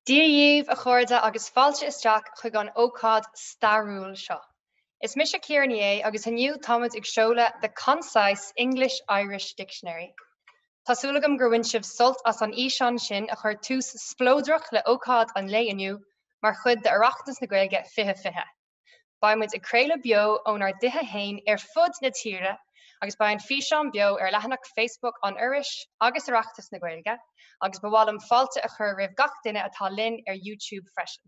Dia dhaoibh, a chairde, agus fáilte isteach chuig an ócáid stairiúil seo. Is mise Ciara Ní É agus inniu táimid ag seoladh The Concise English-Irish Dictionary. Tá súil agam gur bhain sibh sult as an fhíseán sin a chuir tús spleodrach le ócáid an lae inniu mar chuid d'Oireachtas na Gaeilge 2020. Beidh muid ag craoladh beo ónár dtithe féin ar fud na tíre agus beidh an físeán beo ar leathanach Facebook an Fhorais agus Oireachtas na Gaeilge agus ba mhaith liom fáilte a chur roimh gach duine atá linn ar YouTube freisin.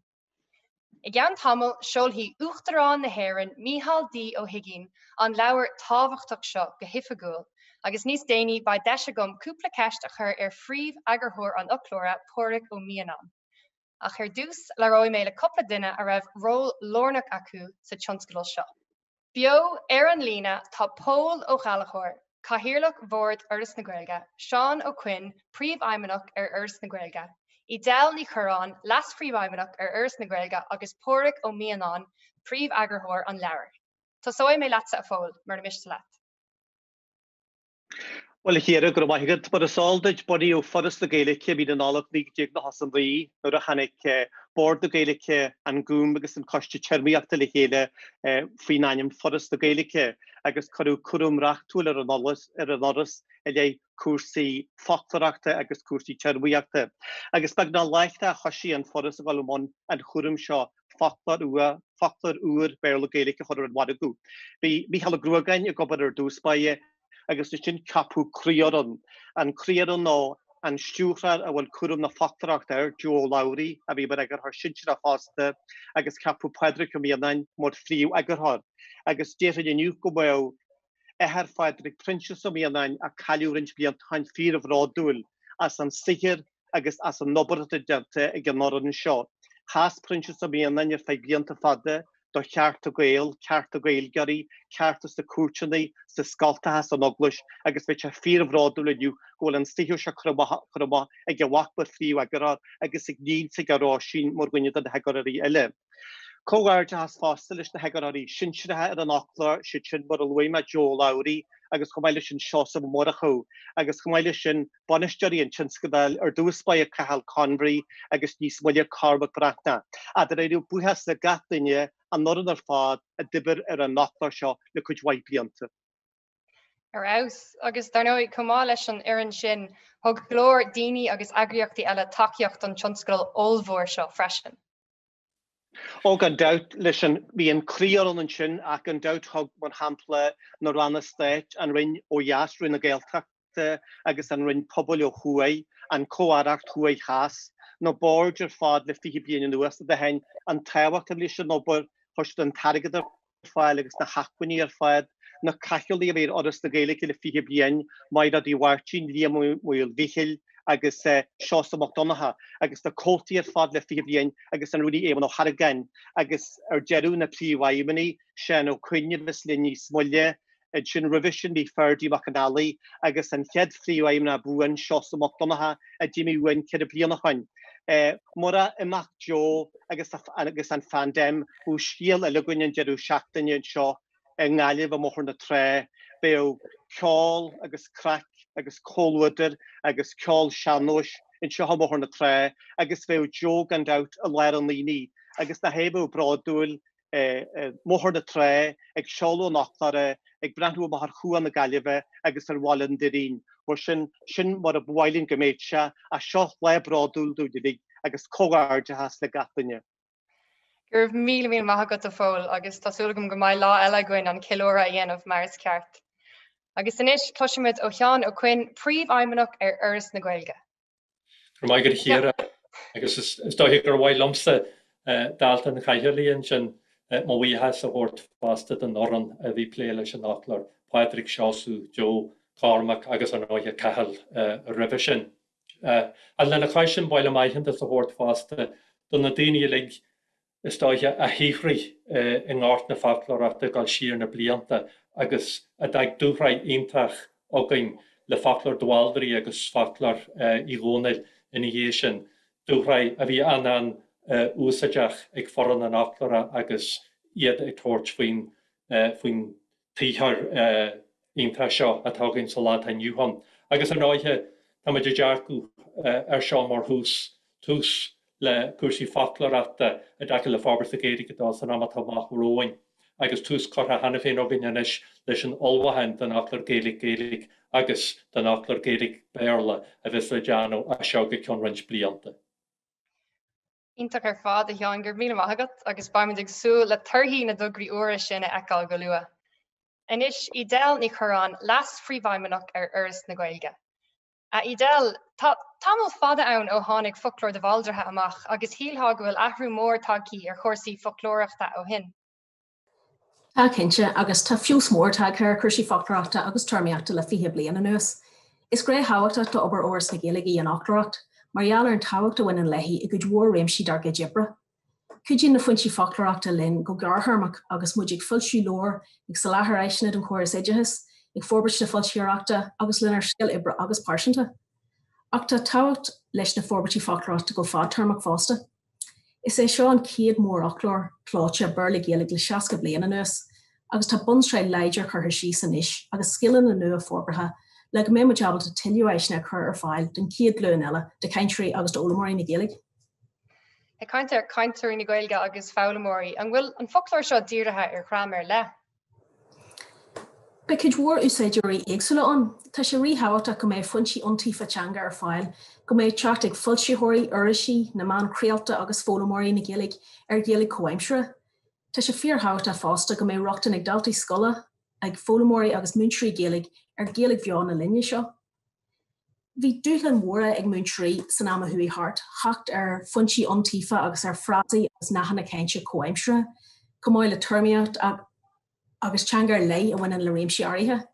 I gceann tamaill, seolfaidh Uachtarán na hÉireann, Micheál D. Ó hUigínn, an leabhar tábhachtach seo go hoifigiúil agus níos déanaí beidh deis agam cúpla ceist a chur ar phríomh-eagarthóir an fhoclóra, Pádraig Ó Mianáin. Ach ar dtús, labhróidh mé le cúpla duine a raibh ról lárnach acu sa tionscadal seo. Beo ar an líne tá Pól Ó Gallchóir, Cathaoirleach Bhord Fhoras na Gaeilge, Seán Ó Coinn, Príomhfheidhmeannach ar Fhoras na Gaeilge, Edel Ní Chorráin, Leas-Phríomhfheidhmeannach ar Fhoras na Gaeilge agus Pádraig Ó Mianáin, Príomh-Eagarthóir an leabhair. Tosóidh mé leatsa, a Phóil, mura miste leat. Bhuel, a Chiara, go raibh maith agat. Mar is eol duit, bunaíodh Foras na Gaeilge i mí na Nollag 1999 nuair a tháinig Bord na Gaeilge, an Gúm agus an Coiste Téarmaíochta le chéile faoin ainm Foras na Gaeilge agus cuireadh cúram reachtúil ar an Fhoras i leith cúrsaí foclóireachta agus cúrsaí téarmaíochta. Agus beagnach láithreach a thoisigh an Foras a dhul i mbun an chúraim seo foclóir úr, foclóir úr Béarla-Gaeilge a chur ar an mhargadh. Bhí Mícheál Ó Gruagáin ag obair ar dtús báire agus ansin ceapadh croífhoireann. An croífhoireann nó an stiúrthóir a bhfuil cúram na foclóireachta air, Joe Ó Labhraí, a bhí mar eagarthóir sinsearach fosta agus ceapadh Pádraig Ó Mianáin mar phríomh-eagarthóir. Agus déarfainn inniu go mbeadh athair Phádraig, Proinsias Ó Mianáin, a cailleadh roinnt blianta ó shin, fíorbhródúil as an saothar agus as an obair atá déanta ag an fhoireann seo. Sheas Proinsias Ó Mianáin ar feadh blianta fada do chearta Gael, cearta Gaeilgeoirí, cearta sna cúirteanna, sna scoltacha, san Eaglais agus bheadh sé fíorbhródúil inniu go bhfuil an saothar seo curtha amach ag a mhac mar phríomh-eagarthóir agus ag iníon s'aige Róisín mar dhuine de na heagarthóirí eile. Comhghairdeachas fosta leis na heagarthóirí sinsearacha ar an fhoclóir, siad sin, mar a luaigh mé, Joe Ó Labhraí agus chomh maith leis sin Seosamh Ó Murchú agus chomh maith leis sin bainisteoirí an tionscadail, ar dtús báire Cathal Convery agus níos moille Cormac Breathnach. Ach dáiríre buíochas le gach duine, an fhoireann ar fad a d'oibir ar an fhoclóir seo le cuid mhaith blianta. Ar fheabhas. Agus dar ndóigh, chomh maith leis an fhoireann sin, thug go leor daoine agus eagraíochtaí eile tacaíocht don tionscadal ollmhór seo freisin. Ó, gan dabht, leis an, bhí an croífhoireann ansin ach gan dabht thug, mar shampla, na Ranna Stáit, an Roinn ó dheas, Roinn na Gaeltachta agus an Roinn Pobail ó thuaidh, an Comh-Aireacht Thuaidh Theas, na boird ar fad le 20 bliain anuas a d'aithin an tábhacht a bhí leis an obair, chuir siad an t-airgead ar fáil agus na hacmhainní ar fad, na cathaoirligh a bhí ar Fhoras na Gaeilge le 20 bliain, Maighread Uí Mháirtín, Liam Ó Maoilmhichíl agus Seosamh Mac Donncha, agus na comhaltaí ar fad le 20 bliain agus an Rúnaí Éamonn Ó hArgáin, agus ar deireadh na príomhfheidhmeannaigh, Seán Ó Coinn a bheas linn níos moille, Ansin roimhe sin bhí Ferdie Mac an Fhailigh agus an chéad phríomhfheidhmeannach buan, Seosamh Mac Donncha, a d'imigh uainn 4 bliana ó shin. Murach imeacht Joe agus agus an phaindéim, bheadh scéal eile againn an deireadh seachtaine anseo i nGaillimh i mBóthar na Trá. Bheadh ceol agus craic agus comhluadar agus ceol sean-nóis anseo i mBóthar na Trá agus bheadh Joe gan dabht i lár an aonaigh agus nach é a bheadh bródúil i mBóthar na Trá ag seoladh an fhoclóra, ag breathnú amach ar Chuan na Gaillimhe agus ar Bhaile an Doirín. Mar sin, sin mar a ba mhaith linn go mbeadh sé, ach seo lá bródúil dúinn uilig agus comhghairdeachas le gach duine. Go raibh míle míle maith agat a Phóil agus tá súil agam go mbeidh lá eile againn an ceiliúradh a dhéanamh mar is ceart. Agus anois cloisfimid ó Sheán Ó Coinn, Príomhfheidhmeannach ar Fhoras na Gaeilge. Go raibh maith agat a Chiara agus is dóiche gur mhaith liomsa, dálta an chathaoirligh ansin, mo bhuíochas a thabhairt fosta don fhoireann a bhí ag plé leis an fhoclóir, Pádraig, Seosamh, Joe, Cormac agus ar ndóighe Cathal roimhe sin. Ach lena chois sin ba mhaith liom aitheantas a thabhairt fosta do na daoine uilig is dóiche, a shaothraigh i ngort na foclóireachta ag dul siar na blianta agus a d'fhág dúshraith iontach againn le Foclóir de Bhaldraithe agus Foclóir Uí Dhónaill ina dhiaidh sin, dúshraith a bhí an-an-úsáideach ag foireann an fhoclóra agus iad ag tabhairt faoin faoin tsaothar iontach seo atá againn sa lá atá inniu ann. Agus ar ndóighe, táimid ag dearcadh air seo mar thús, tús. le cúrsaí foclóireachta i dtaca le forbairt na Gaeilge dó san am atá amach romhainn agus tús curtha cheana féin againn anois leis an ullmhúchán don fhoclóir Gaeilge-Gaeilge agus don fhoclóir Gaeilge-Béarla a bheas le déanamh as seo go ceann roinnt blianta. Iontach ar fad, a Sheáin, go raibh míle maith agat agus beimid ag súil le torthaí na dtograí úra sin a fheiceáil go luath. Anois, Edel Ní Chorráin, Leas-Phríomhfheidhmeannach ar Fhoras na Gaeilge. A Edel, tá tamall fada ann ó tháinig Foclóir de Bhaldraithe amach agus shílfeá go bhfuil athrú mór tagthaí ar chúrsaí foclóireachta ó shin. Tá cinnte, agus tá feabhas mór tagtha ar chúrsaí foclóireachta agus téarmaíochta le 20 bliain anuas. Is gné thábhachtach d'obair Fhoras na Gaeilge í an fhoclóireacht, mar gheall ar an tábhacht a bhaineann léi i gcuid mhór réimsí dár gcuid oibre. Cuidíonn na foinsí foclóireachta linn go gearrthéarmach agus muid ag foilsiú leabhar, ag soláthar áiseanna don chóras oideachais, ag forbairt na foilsitheoireachta agus lenár saol oibre agus pearsanta. Ach tá tábhacht leis na forbairtí foclóireachta go fadtéarmach fosta. Is é seo an chéad mhórfhoclóir clóite Béarla-Gaeilge le 60 bliain anuas agus tá bunsraith láidir curtha síos anois agus scileanna nua forbartha le go mbeidh muid ábalta tuilleadh áiseanna a chur ar fáil don chéad ghlúin eile de chainteoirí agus d'fhoghlaimeoirí na Gaeilge. Ag caint ar chainteoirí na Gaeilge agus foghlaimeoirí, an bhfuil an foclóir seo dírithe ar dhream ar leith? Beidh cuid mhór úsáideoirí éagsúla ann. Tá sé ríthábhachtach go mbeidh foinsí iontaofa teanga ar fáil, go mbeidh teacht ag foilsitheoirí, irisí, na meáin chraolta agus foghlaimeoirí na Gaeilge ar Ghaeilge chomhaimseartha. Tá sé fíorthábhachtach fosta go mbeidh rochtain ag daltaí scoile, ag foghlaimeoirí agus múinteoirí Gaeilge ar Ghaeilge bheo na linne seo. Bhí dúshláin mhóra ag múinteoirí san am a chuaigh thart theacht ar foinsí iontaofa agus ar fhrásaí agus nathanna cainte comhaimseartha, chomh maith le téarmaíocht agus teanga ar leith a bhaineann le réimsí áirithe.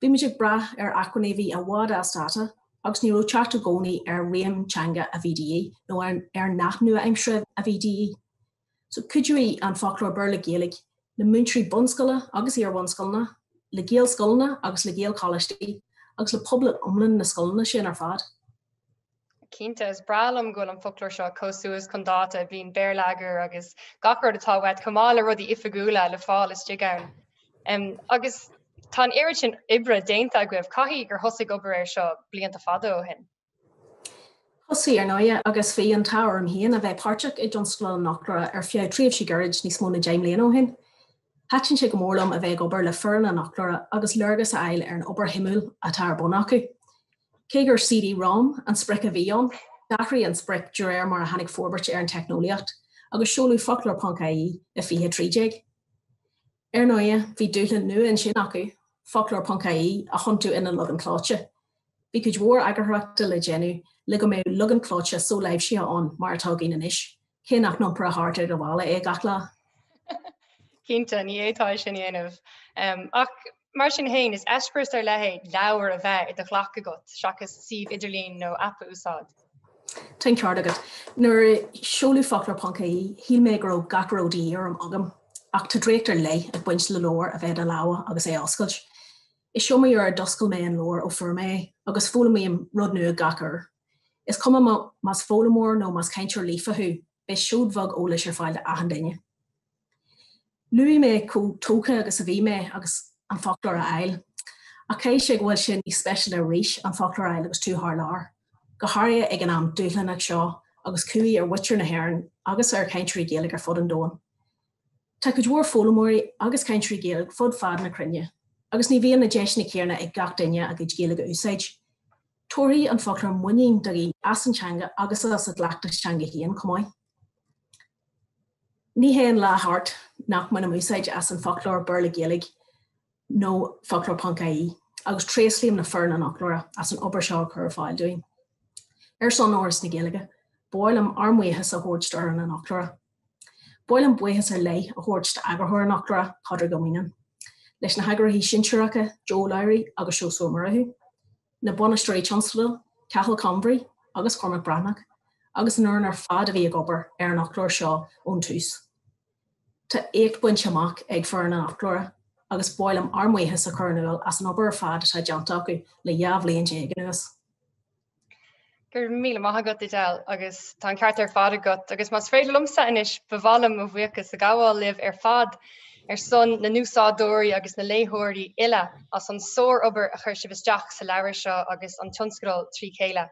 Bhí muid ag brath ar acmhainní a bhí i bhfad as dáta agus ní raibh teacht i gcónaí ar réim teanga a bhí de dhíth nó ar nath nua-aimseartha a bhí de dhíth. So cuideoidh an foclóir Béarla-Gaeilge le múinteoirí bunscoile agus iar-bhunscoileanna, le Gaelscoileanna agus le Gaelcholáistí agus le pobal iomlán na scoileanna sin ar fad. Cinnte, is breá liom go bhfuil an foclóir seo chomh suas chun dáta, bíonn béarlagair agus gach rud atá uait, chomh maith le rudaí oifigiúla le fáil istigh ann. Agus tá an oiread sin oibre déanta agaibh, caithfidh gur thosaigh obair air seo blianta fada ó shin. Thosaigh, ar ndóighe, agus bhí an t-ádh orm féin a bheith páirteach i dtionscadal an fhoclóra ar feadh tréimhse gairid níos mó na 10 mbliana ó shin. Thaitin sé go mór liom a bheith ag obair le foireann an fhoclóra agus léargas a fháil ar an obair shuimiúil atá ar bun acu. Cé gur CD-ROM an sprioc a bhí ann, d'athraigh an sprioc de réir mar a tháinig forbairt ar an teicneolaíocht agus seoladh Foclóir ponc ie i 2013. Ar ndóighe, bhí dúshlán nua ansin acu, Foclóir ponc ie a thiontú ina leagan clóite. Bhí cuid mhór eagarthóireachta le déanamh le go mbeadh leagan clóite so-láimhsithe ann mar atá againn anois, cé nach n-iomprófá thart ar do mhála é gach lá. Cinnte, ní fhéadfá é sin a dhéanamh. Ach mar sin féin, is eispéireas ar leith é leabhar a bheith i do ghlac agat seachas suíomh idirlín nó aip a úsáid. Tá an ceart agat. Nuair a seoladh Foclóir ponc ie, shíl mé go raibh gach a raibh de dhíth orm agam, ach tá draíocht ar leith ag baint le leabhar a bheith i do lámha agus é a oscailt. Is iomaí uair a d'oscail mé an leabhar ó fuair mé é, agus foghlaimím rud nua gach uair. Is cuma más foghlaimeoir nó más cainteoir líofa thú, beidh seoid bheag eolais ar fáil d'achan duine. Luaigh mé chomh tógtha agus a bhí mé agus an foclóir a fháil, ach caithfidh sé go bhfuil sé níos speisialta arís an foclóir a fháil agus tú thar lear, go háirithe ag an am dúshlánach seo agus cumhaidh ar mhuintir na hÉireann agus ar chainteoirí Gaeilge ar fud an domhain. Tá cuid mhór foghlaimeoirí agus cainteoirí Gaeilge fud fad na cruinne, agus ní bhíonn na deiseanna céanna ag gach duine a gcuid Gaeilge a úsáid. Tabharfaidh an foclóir muinín do dhaoine as an teanga agus as a gcleachtas teanga féin chomh maith. Ní théann lá thart nach mbainim úsáid as an bhfoclóir Béarla-Gaeilge nó Foclóir ponc ie agus tréaslaím le foireann an fhoclóra as an obair seo a chur ar fáil dúinn. Ar son Fhoras na Gaeilge, ba mhaith liom ár mbuíochas a thabhairt d'fhoireann an fhoclóra. Ba mhaith liom buíochas ar leith a thabhairt d'eagarthóir an fhoclóra, Pádraig Ó Mianáin, leis na heagarthóirí sinsearacha Joe Lowery agus Seosamh Ó Murchú, na bainisteoirí tionscadail, Cathal Convery agus Cormac Breathnach, agus an fhoireann ar fad a bhí ag obair ar an fhoclóir seo ón tús. Tá éacht bainte amach ag foireann an fhoclóra agus ba mhaith liom ár mbuíochas a chur in iúl as an obair ar fad atá déanta acu le 12 bhliain anuas. Go raibh míle maith agat, Edel, agus tá an ceart ar fad agat. Agus más féidir liomsa anois, ba mhaith liom mo bhuíochas a ghabháil libh ar fad ar son na n-úsáideoirí agus na léitheoirí uile as an sár-obair a chuir sibh isteach sa leabhar seo agus an tionscadal trí chéile.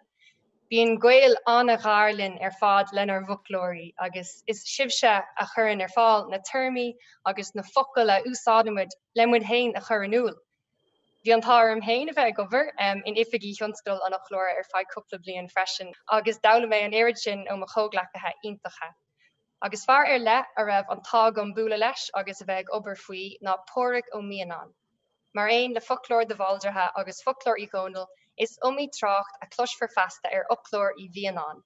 Bíonn gaol an-ghar linn ar fad lenár bhfoclóirí agus is sibhse a chuireann ar fáil na téarmaí agus na focail a úsáidimid le muid féin a chur in iúl. Bhí an t-ádh orm féin a bheith ag obair in oifigí thionscadal an fhoclóra ar feadh cúpla bliain freisin agus d'fhoghlaim mé an oiread sin ó mo chomhghleacaithe iontacha. Agus fear ar leith a raibh an t-ádh agam bualadh leis agus a bheith ag obair faoi ná Pádraig Ó Mianáin. Mar aon le Foclóir de Bhaldraithe agus Foclóir Uí Dhónaill, is iomaí trácht a cloisfear feasta ar Fhoclóir Uí Mhianáin.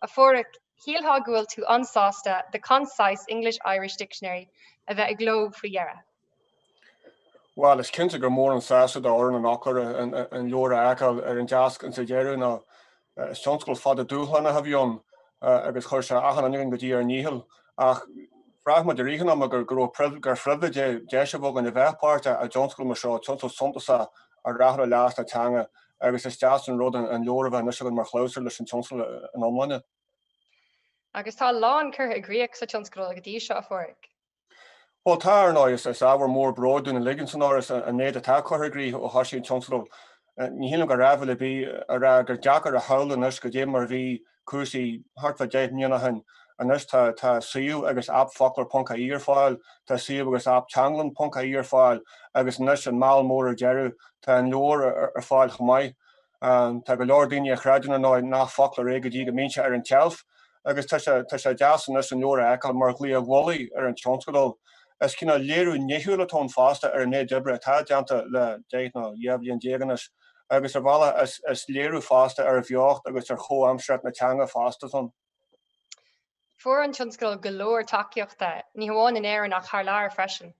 A Phádraig, shílfeá go bhfuil tú an-sásta The Concise English-Irish Dictionary a bheith i gcló faoi dheireadh. Bhuel, is cinnte gur mór an sásamh do fhoireann an fhoclóra an leabhar a fheiceáil ar an deasc insa deireadh nó Is tionscadal fada dúshlánach a bhí ann agus chuir sé achan duine againn go dtí ár ndícheall. Ach bhraith muid i rith an ama gur raibh gur phribhléid é deis a bheith againn a bheith páirteach i dtionscadal mar seo, tionscadal suntasach a rachadh le leas na teanga agus is deas an rud an leabhar a bheith anois againn mar chlabhsúr leis an tionscadal ina iomláine. Agus tá a lán curtha i gcrích sa tionscadal go dtí seo, a Phádraig. Bhuel, tá, ar ndóigh. Is ábhar mór bróid dúinn uilig ins an Fhoras an méid atá curtha i gcrích ó thosaigh an tionscadal. Ní shílim gur áibhéil ar bith a rá gur deacair a shamhlú anois goidé mar a bhí cúrsaí thart fá 10 mbliana ó shin. Anois tá tá suíomh agus aip foclóir ponc ie ar fáil, tá suíomh agus aip teanglann ponc ie ar fáil agus anois an meall mór ar deireadh, tá an leabhar ar fáil chomh maith. Tá go leor daoine a chreideann, ar ndóigh, nach foclóir é go dtí go mbíonn sé ar an tseilf agus tá sé tá sé deas anois an leabhar a fheiceáil mar dhlaoi mhullaigh ar an tionscadal. Is cineál léiriú nithiúil atá ann fosta ar an méid oibre atá déanta le 10 nó 12 bhliain anois agus ar bhealach is is léiriú fosta ar bheocht agus ar chomhaimsearthacht na teanga fosta atá ann. Fuair an tionscadal go leor tacaíochta, ní hamháin in Éirinn ach thar lear freisin.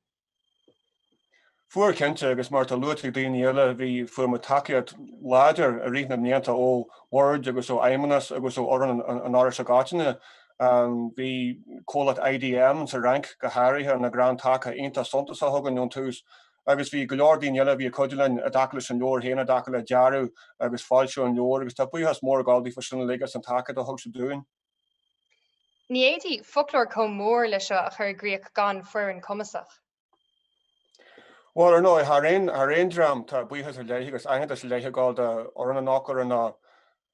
Fuair, cinnte, agus mar atá luaite ag daoine eile, bhí, fuair muid tacaíocht láidir i rith na mblianta ó bhoird agus ó fheidhmeannas agus ó fhoireann an Fhorais i gcoitinne. Bhí comhlacht IDM sa Fhrainc go háirithe ina gcrann taca iontach suntasach againn ón tús agus bhí go leor daoine eile a bhí ag cuidiú linn i dtaca leis an leabhar féin, i dtaca le dearadh agus foilsiú an leabhair agus tá buíochas mór ag gabháil daofa sin uilig as an tacaíocht a thug siad dúinn. Ní fhéadfaí foclóir chomh mór le seo a chur i gcrích gan foireann cumasach. Bhuel, ar ndóigh, thar aon, thar aon dream, tá buíochas ar leith agus aitheantas ar leith ag gabháil d'fhoireann an fhoclóra nó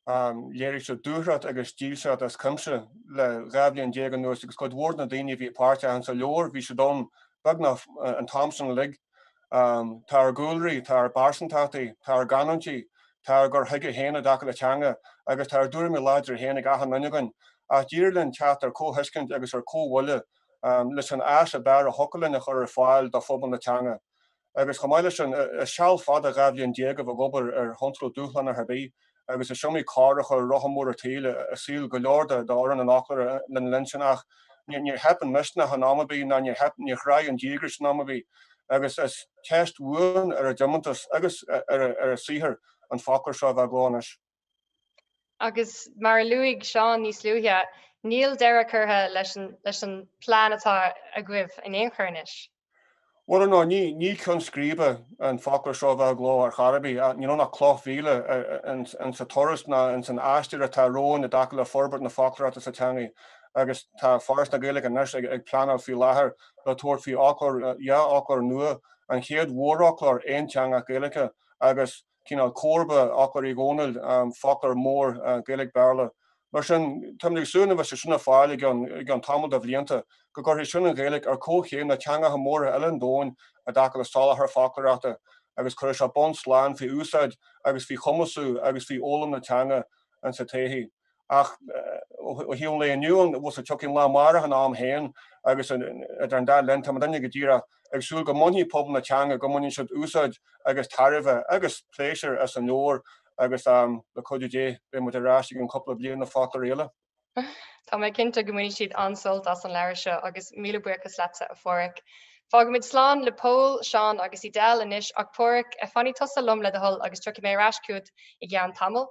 léirigh siad dúthracht agus dílseacht as cuimse le 12 bhliain anuas agus cuid mhór de na daoine a bhí páirteach insa leabhar, bhí siad ann beagnach an t-am sin uilig. Tá ár gcúlraí, tá ár bpearsantachtaí, tá ár gcanúintí, tá ár gcur chuige féin i dtaca le teanga agus tá ár dtuairimí láidre féin ag achan duine againn. Ach d'éirigh linn teacht ar comhthuiscint agus ar comhbhuille leis an áis ab fhearr a thiocfadh linn a chur ar fáil do phobal na teanga. Agus chomh maith leis sin, is seal fada 12 bhliain a bheith ag obair ar thionscadal dúshlánach ar bith agus is iomaí cor a chuir rotha mór an tsaoil i saol go leor d'fhoireann an fhoclóra lena linn sin ach níor theip an misneach in am ar bith ná níor theip, níor thráigh an díograis in am ar bith agus is teist bhuan ar a dtiomantas agus ar a saothar an foclóir seo a bheith i gcló anois. Agus mar a luaigh Seán níos luaithe, níl deireadh curtha leis an leis an plean atá agaibh in aon chor anois. Bhuel, ar ndóigh, ní ceann scríbe an foclóir seo a bheith i gcló ar chor ar bith. Níl ann ach cloch mhíle insa turas ná ins an aistear atá romhainn i dtaca le forbairt na foclóireachta sa teangaidh. Agus tá Foras na Gaeilge anois ag pleanáil faoi láthair le tabhairt faoi fhoclóir, dhá fhoclóir nua, an chéad mhórfhoclóir aonteangach Gaeilge agus cineál comharba Fhoclóir Uí Dhónaill, foclóir mór Gaeilge-Béarla. Mar sin, táimid ag súil nuair a bheas sé sin ar fáil i gceann tamall de bhlianta, go gcuirfidh sin an Ghaeilge ar comhchéim le teangacha móra eile an domhain i dtaca le soláthar foclóireachta agus cuirfidh sé bonn slán faoi úsáid agus faoi chumasú agus faoi fhoghlaim na teanga insa todhchaí. Ach ó thaobh an lae inniu ann, bhfuil sé tiocfaidh an lá amárach ina am féin agus idir an dá linn, tá muidinne go díreach ag súil go mbainfidh pobal na teanga, go mbainfidh siad úsáid agus tairbhe agus pléisiúr as an leabhar agus le cuidiú Dé beidh muid ar ais i gceann cúpla bliain le foclóirí eile. Tá mé cinnte go mbainfidh siad an-sult as an leabhar seo agus míle buíochas leatsa, a Pháraic. Fágfaimid slán le Pól, Seán agus Edel anois ach Páraic, fanfaidh tusa liom le do thoil agus tiocfaidh mé ar ais chugat i gceann tamaill.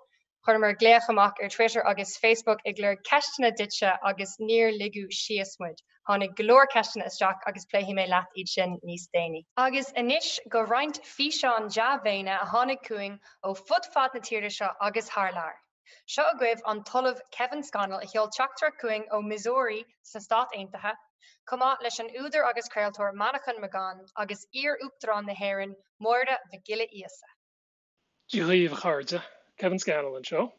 Chuireamar glaoch amach ar Twitter agus Facebook ag lorg ceisteanna duitse agus níor ligeadh síos muid. Tháinig go leor ceisteanna isteach agus pléifidh mé leat iad sin níos déanaí. Agus anois go roinnt físeán dea-mhéine a tháinig chugainn ó fud fad na tíre seo agus thar lear. Seo agaibh an tOllamh Kevin Scannell a sheol teachtaireacht chugainn ó Missouri sna Stáit Aontaithe, chomh maith leis an údar agus craoltóir Manchán Magan agus iar-Uachtarán na hÉireann Máire Mhic Giolla Íosa. Dia dhaoibh a chairde, Kevin Scannell anseo.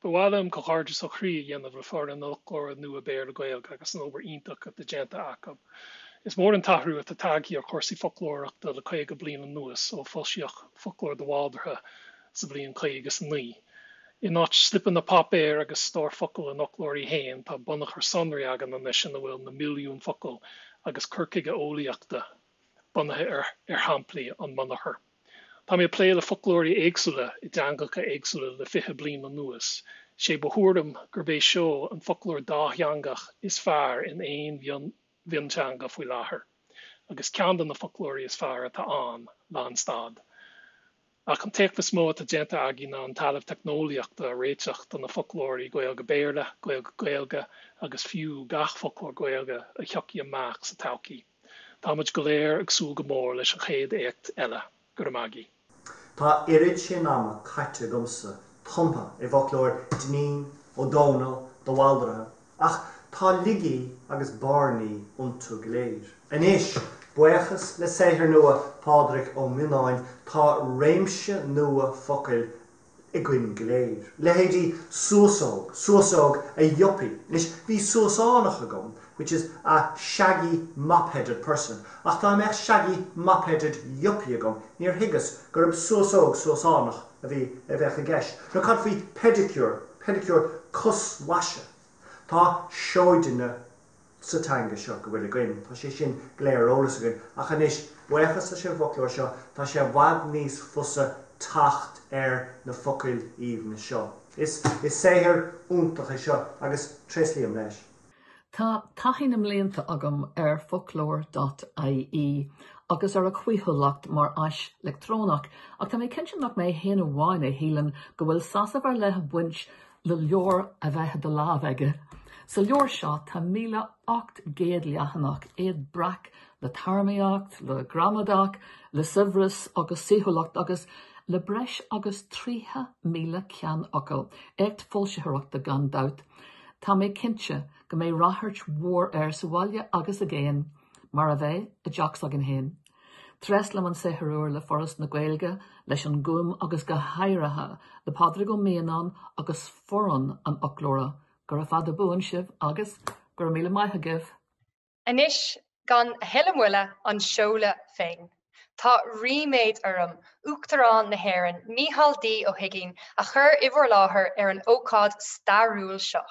Ba mhaith liom comhghairdeas ó chroí a dhéanamh le foireann an Fhoclóra Nua Béarla-Gaeilge agus an obair iontach atá déanta acu. Is mór an t-athrú atá tagtha ar chúrsaí foclóireachta le 50 bliain anuas ó foilsíodh Foclóir de Bhaldraithe sa bhliain 59. In áit slipeanna páipéir agus stór focal an fhoclóirí féin, tá bunachar sonraí againn anois ina bhfuil na milliúin focal agus cur chuige eolaíochta bunaithe ar shamplaí an mbunachair. Tá mé ag plé le foclóirí éagsúla i dteangacha éagsúla le 20 bliain anuas. Sé mo thuairim gurb é seo an foclóir dátheangach is fearr in aon mhionteanga faoi láthair, agus ceann de na foclóirí is fearr atá ann, lánstad. Ach an t-éacht is mó atá déanta againn ná an talamh teicneolaíochta a réiteach do na foclóirí Gaeilge-Béarla, Gaeilge-Gaeilge agus fiú gach foclóir Gaeilge a thiocfaidh amach sa todhchaí. Tá muid go léir ag súil go mór leis an chéad éacht eile. Go raibh maith agaibh. Tá oiread sin ama caite agamsa tumtha i bhfoclóir Dineen, Ó Domhnaill, de Bhaldraithe, ach tá laigí agus bearnaí iontu go léir. Anois, buíochas le saothar nua Phádraig Ó Mianáin, tá réimse nua focail againn go léir. Leithéidí suasóg, suasóg a yuppie. Anois, bhí suasánach agam, which is a shaggy mop-headed person, ach dá mbeadh shaggy mop-headed yuppie agam, níor thuigeas gurb suasóg suasánach a bhí, a bheadh i gceist. Nó cad faoi pedicure, pedicure cosmhaise? Tá seoideanna sa teanga seo go bhfuil againn. Tá sé sin go léir ar eolas againn. Ach anois, buíochas leis an bhfoclóir seo, tá sé i bhfad níos fusa teacht ar na focail aoibhne seo. Is saothar iontach é seo agus tréaslaím leis. Tá taithí na mblianta agam ar foclóir dot ie agus ar a chaoithiúlacht mar áis leictreonach, ach tá mé cinnte nach mé féin amháin a shíleann go bhfuil sásamh ar leith ag baint le leabhar a bheith i do lámh aige. Sa leabhar seo tá 1,800 leathanach, iad breac le téarmaíocht, le gramadach, le saibhreas agus saoithiúlacht agus le breis agus 30,000 ceannfhocal. Éacht foilsitheoireachta gan dabht. Tá mé cinnte go mbeidh ráchairt mhór air sa bhaile agus i gcéin, mar a bheidh i dteach s'againn féin. Tréaslaím an saothar úr le Foras na Gaeilge, leis an Gúm agus go háirithe le Pádraig Ó Mianáin agus foireann an fhoclóra. Gura fada buan sibh agus go raibh míle maith agaibh. Anois, gan a thuilleadh moille, an seoladh féin. Tá ríméad orm Uachtarán na hÉireann, Mícheál D. Ó hUigínn, a chur i bhur láthair ar an ócáid stairiúil seo.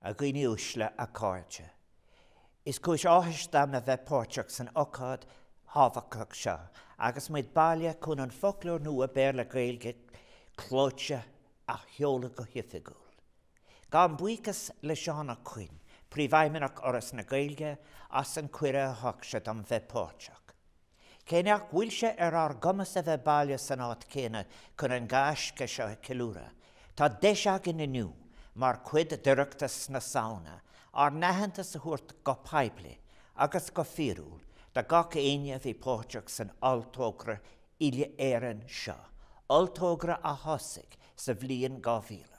A dhaoine uaisle, a chairde. Is cúis áthais dom a bheith páirteach san ocáid thábhachtach seo agus muid bailithe chun an foclóir nua Béarla-Gaeilge clóite a sheoladh go hoifigiúil. Gabhaim buíochas le Seán Ó Coinn, Príomhfheidhmeannach Fhoras na Gaeilge, as an cuireadh a thug sé dom bheith páirteach. Cé nach bhfuil sé ar ár gcumas a bheith bailithe san áit chéanna chun an gaisce seo a cheiliúradh, tá deis againn inniu, mar chuid d'Oireachtas na Samhna, ár n-aitheantas a thabhairt go poiblí agus go fíorúil do gach éinne a bhí páirteach san olltogra uile-Éireann seo, olltogra a thosaigh sa bhliain 2000.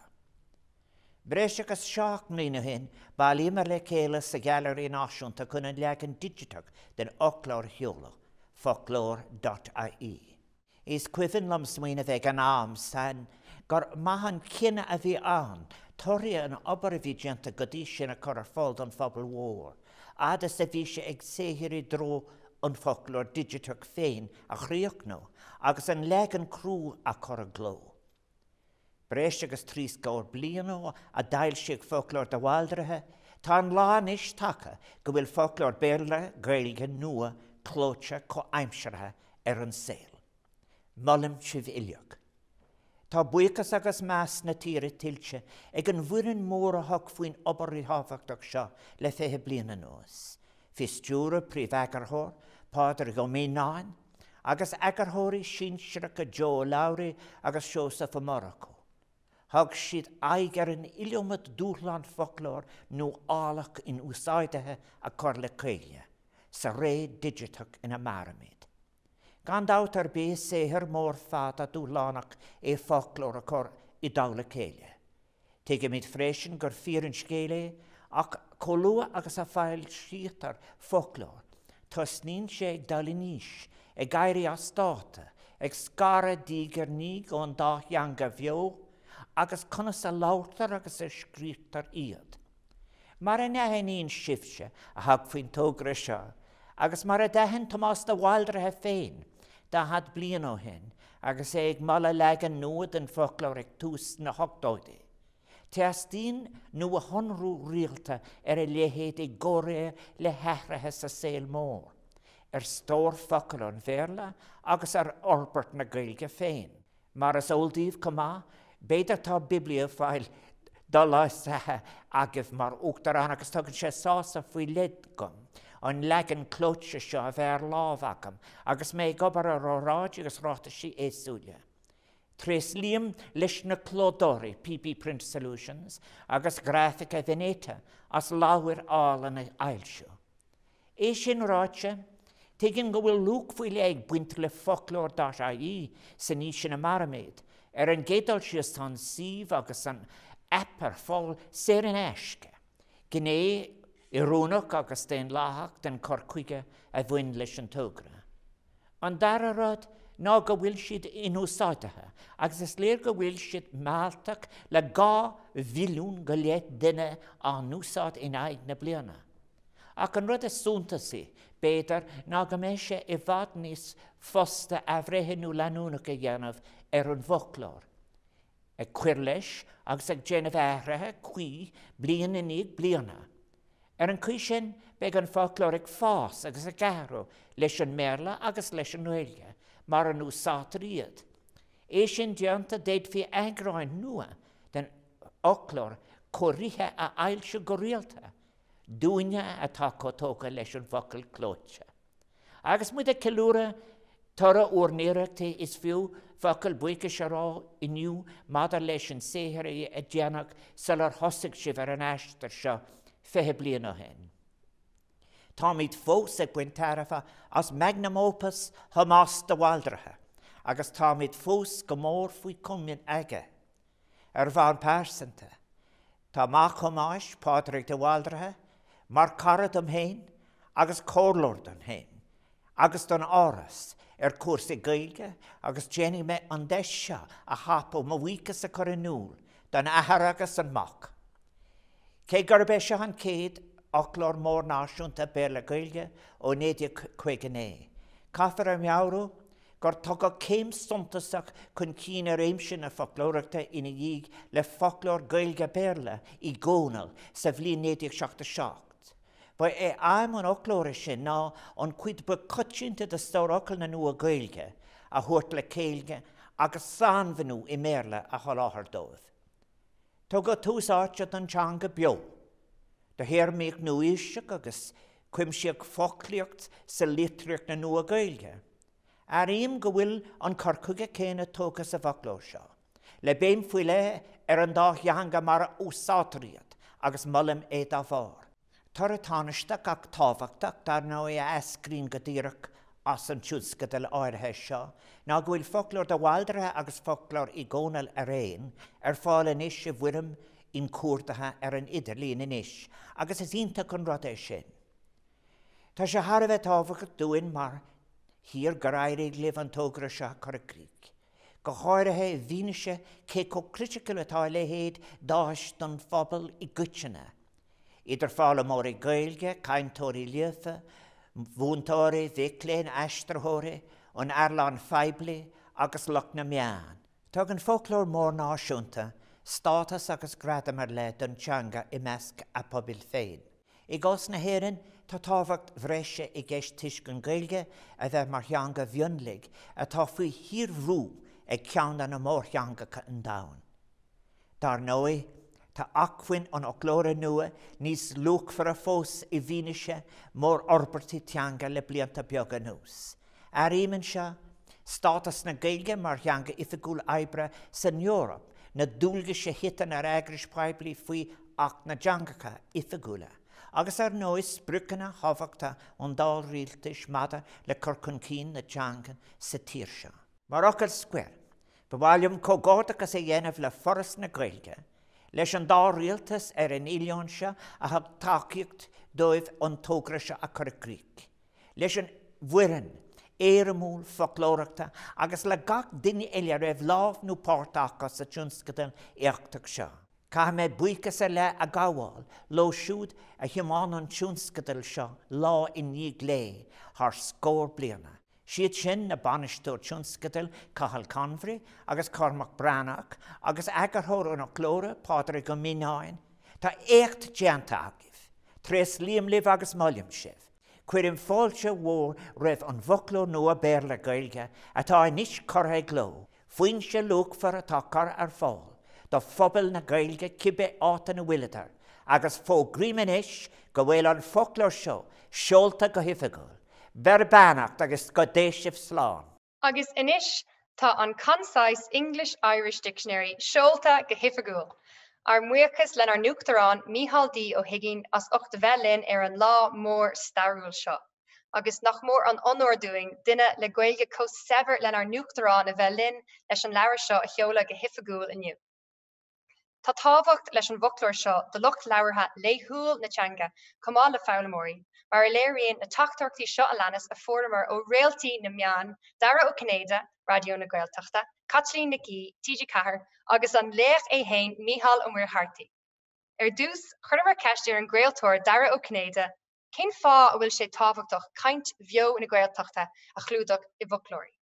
Breis agus 7 mbliana ó shin, bhailíomar le chéile sa Ghailearaí Náisiúnta chun an leagan digiteach den fhoclóir a sheoladh, foclóir dot ie. Is cuimhin liom smaoineamh ag an am san gur maith an cinneadh a bhí ann torthaí an obair a bhí déanta go dtí sin a chur ar fáil don phobal mhór, fhad is a bhí sé ag saothar i dtreo an foclóir digiteach féin a chríochnú agus an leagan crua a chur i gcló. Breis agus trí scór bliain ó a d'fhoilsíodh Foclóir de Bhaldraithe, tá an lá anois tagtha go bhfuil foclóir Béarla-Gaeilge nua clóite comhaimseartha ar an saol. Molaim sibh uilig. Tá buíochas agus meas na tíre tuillte ag an bhfoireann mhór a thug faoin obair ríthábhachtach seo le 20 bliain anuas, faoi stiúradh Príomh-Eagarthóir, Pádraig Ó Mianáin, agus eagarthóirí sinsearacha Joe Ó Labhraí agus Seosamh Ó Murchú. Thug siad aghaidh ar an iliomad dúshlán foclóir nuálach inúsáidithe a chur le chéile sa ré digiteach ina mairimid. Gan dabht ar bith is saothar mór fada dúshlánach é foclóir a chur i dtoll a chéile. Tuigimid freisin gur fíor an scéal é, ach chomh luath agus a foilsítear foclóir, tosnaíonn sé ag dul in aois, ag éirí as dáta, ag scaradh diaidh ar ndiaidh ón dá theanga bheo. agus conas a labhartar agus a scríobhtar iad. Mar a n-aithníonn sibhse a thug faoin togra seo, agus mar a d'aithin Tomás de Bhaldraithe féin 40 bliain ó shin agus é ag moladh leagan nua den foclóir ag tús na hochtóidí, teastaíonn nuashonrú rialta ar a leithéid i gcomhréir le hathruithe sa saol mór, ar stór focal an Bhéarla agus ar fhorbairt na Gaeilge féin. Mar is eol daoibh chomh maith, b'fhéidir tá bibliophile doleigheasaithe agaibh mar Uachtarán agus tugann sé sásamh faoi leith dom an leagan clóite seo a bheith ar lámh agam agus mé ag obair ar óráidí agus ráitisí éagsúla. Tréaslaím leis na clódóirí, PB Print Solutions agus Grafica Veneta as leabhar álainn a fhoilsiú. É sin ráite, tuigim go bhfuil luach faoi leith ag baint le foclóir dot ie san aois ina mairimid. Ar an gcéad dul síos tá an suíomh agus an aip ar fáil saor in aisce, gné oiriúnach agus daonlathach den chur chuige a bhain leis an togra. An dara rud ná go bhfuil siad inúsáidte agus is léir go bhfuil siad mealltach le 2 mhilliún go leith duine á n-úsáid in aghaidh na bliana. Ach an rud is suntasaí, b'fhéidir, ná go mbeidh sé i bhfad níos fusta athbhreithniú leanúnach a dhéanamh ar an bhfoclóir, ag cur leis agus ag déanamh athruithe cuí bliain i ndiaidh bliana. Ar an chaoi sin, beidh an foclóir ag fás agus ag athrú leis an mBéarla agus leis an nGaeilge mar a n-úsáidtear iad. É sin déanta, d'fhéadfaí eagráin nua den fhoclóir cóirithe a fhoilsiú go rialta, Dúinne atá chomh tógtha leis an bhfocal clóite. Agus muid ag ceiliúradh toradh ár n-iarrachtaí, is fiú focal buíochais a rá inniu maidir leis an saothar a déanadh sular thosaigh sibh ar an aistear seo 20 bliain ó shin. Táimid fós ag baint tairbhe as magnum opus Thomáis de Bhaldraithe agus táimid fós go mór faoi chomaoin aige. Ar bhonn pearsanta, tá mac Thomáis, Pádraig de Bhaldraithe, mar cara dom féin agus comhairleoir dom féin agus don Áras ar chúrsaí Gaeilge agus déanfaidh mé an deis seo a thapú mo bhuíochas a chur in iúl don athair agus don mac. Cé gurb é seo an chéad fhoclóir mór náisiúnta Béarla-Gaeilge ó 1959, caithfear a mheabhrú gur tugadh céim suntasach chun cinn i réimse na foclóireachta ina dhiaidh le Foclóir Gaeilge-Béarla Uí Dhónaill sa bhliain 1977. Ba é aidhm an fhoclóra sin ná an chuid ba choitianta de stór fhocal na Nua-Ghaeilge a thabhairt le chéile agus sainmhíniú i mBéarla a sholáthar dóibh. Tugadh tús áite don teanga beo, do théarmaíocht nua-aoiseach agus cuimsíodh foclaíocht sa litríocht na Nua-Ghaeilge. Airím go bhfuil an cur chuige céanna tógtha sa bhfoclóir seo, le béim faoi leith ar an dá theanga mar a úsáidtear iad, agus molaim é dá bharr. Toradh tánaisteach ach tábhachtach, dar ndóigh, a eascraíonn go díreach as an tionscadal áirithe seo ná go bhfuil Foclóir de Bhaldraithe agus Foclóir Uí Dhónaill araon ar fáil anois i bhfoirm inchuardaithe ar an idirlíon anois agus is iontach an rud é sin. Tá sé thar a bheith tábhachtach dúinn mar thír gur éirigh libh an togra seo a chur i gcrích, go háirithe i bhfianaise cé chomh criticiúil atá a leithéid d'áis don phobal i gcoitinne, idir foghlaimeoirí Gaeilge, cainteoirí líofa, mhúinteoirí, mhic léinn, aistritheoirí, an earnáil phoiblí agus lucht na meán. Tugann foclóir mór náisiúnta stádas agus gradam ar leith don teanga i measc a pobail féin. I gcás na hÉireann, tá tábhacht bhreise i gceist toisc an Ghaeilge a bheith mar theanga mhionlaigh atá faoi shíorbhrú ag ceann de na mórtheangacha an domhain. Dar ndóigh, tá acmhainn an fhoclóra nua níos luachmhaire fós i bhfianaise mórfhorbairtí teanga le blianta beaga anuas. Áirím anseo stádas na Gaeilge mar theanga oifigiúil oibre san Eoraip, na dualgais a thiteann ar eagrais poiblí faoi Acht na dTeangacha Oifigiúla, agus ar ndóigh spriocanna thábhachtacha an dá rialtais maidir le cur chun cinn na teanga sa tír seo. Mar fhocal scoir, ba mhaith liom comhghairdeachas a dhéanamh le Foras na Gaeilge, leis an dá rialtas ar an oileán seo a thug tacaíocht dóibh an togra seo a chur i gcrích, leis an bhfoireann éirimiúil foclóireachta agus le gach duine eile a raibh lámh nó páirt acu sa tionscadal éachtach seo. Caithfidh mé buíochas ar leith a ghabháil leo siúd a thiomáin an tionscadal seo lá i ndiaidh lae thar scór bliana, siad sin na Bainisteoir Tionscadail Cathal Convery agus Cormac Breathnach agus Eagarthóir an Fhoclóra Pádraig Ó Mianáin. Tá éacht déanta agaibh. Tréaslaím libh agus molaim sibh. Cuirim fáilte mhór roimh an bhfoclóir nua Béarla-Gaeilge atá anois curtha i gcló, foinse luachmhar atá curtha ar fáil do phobal na Gaeilge cibé áit ina bhfuileadar, agus fógraím anois go bhfuil an foclóir seo seolta go hoifigiúil. Beir beannacht agus go dté sibh slán. Agus anois tá an Concise English-Irish Dictionary seolta go hoifigiúil! Ár mbuíochas lenár nUachtarán Mícheál D. Ó hUiginn as ucht a bheith linn ar an lá mór stairiúil seo. Agus nach mór an onóir dúinn duine le Gaeilge chomh saibhir lenár nUachtarán a bheith linn leis an leabhar seo a sheoladh go hoifigiúil inniu. Tá tábhacht leis an bhfoclóir seo do lucht labhartha laethúil na teanga chomh maith le foghlaimeoirí, mar a léiríonn na teachtaireachtaí seo a leanas a fuaireamar ó réaltaí na meán, Dara Ó Cinnéide, Raidió na Gaeltachta, Caitlín Nic Aoidh, TG4, agus an laoch é féin, Mícheál Ó Muircheartaigh. Ar dtús, chuireamar ceist ar an gcraoltóir Dara Ó Cinnéide cén fáth a bhfuil sé tábhachtach caint bheo na Gaeltachta a chlúdach i bhfoclóirí.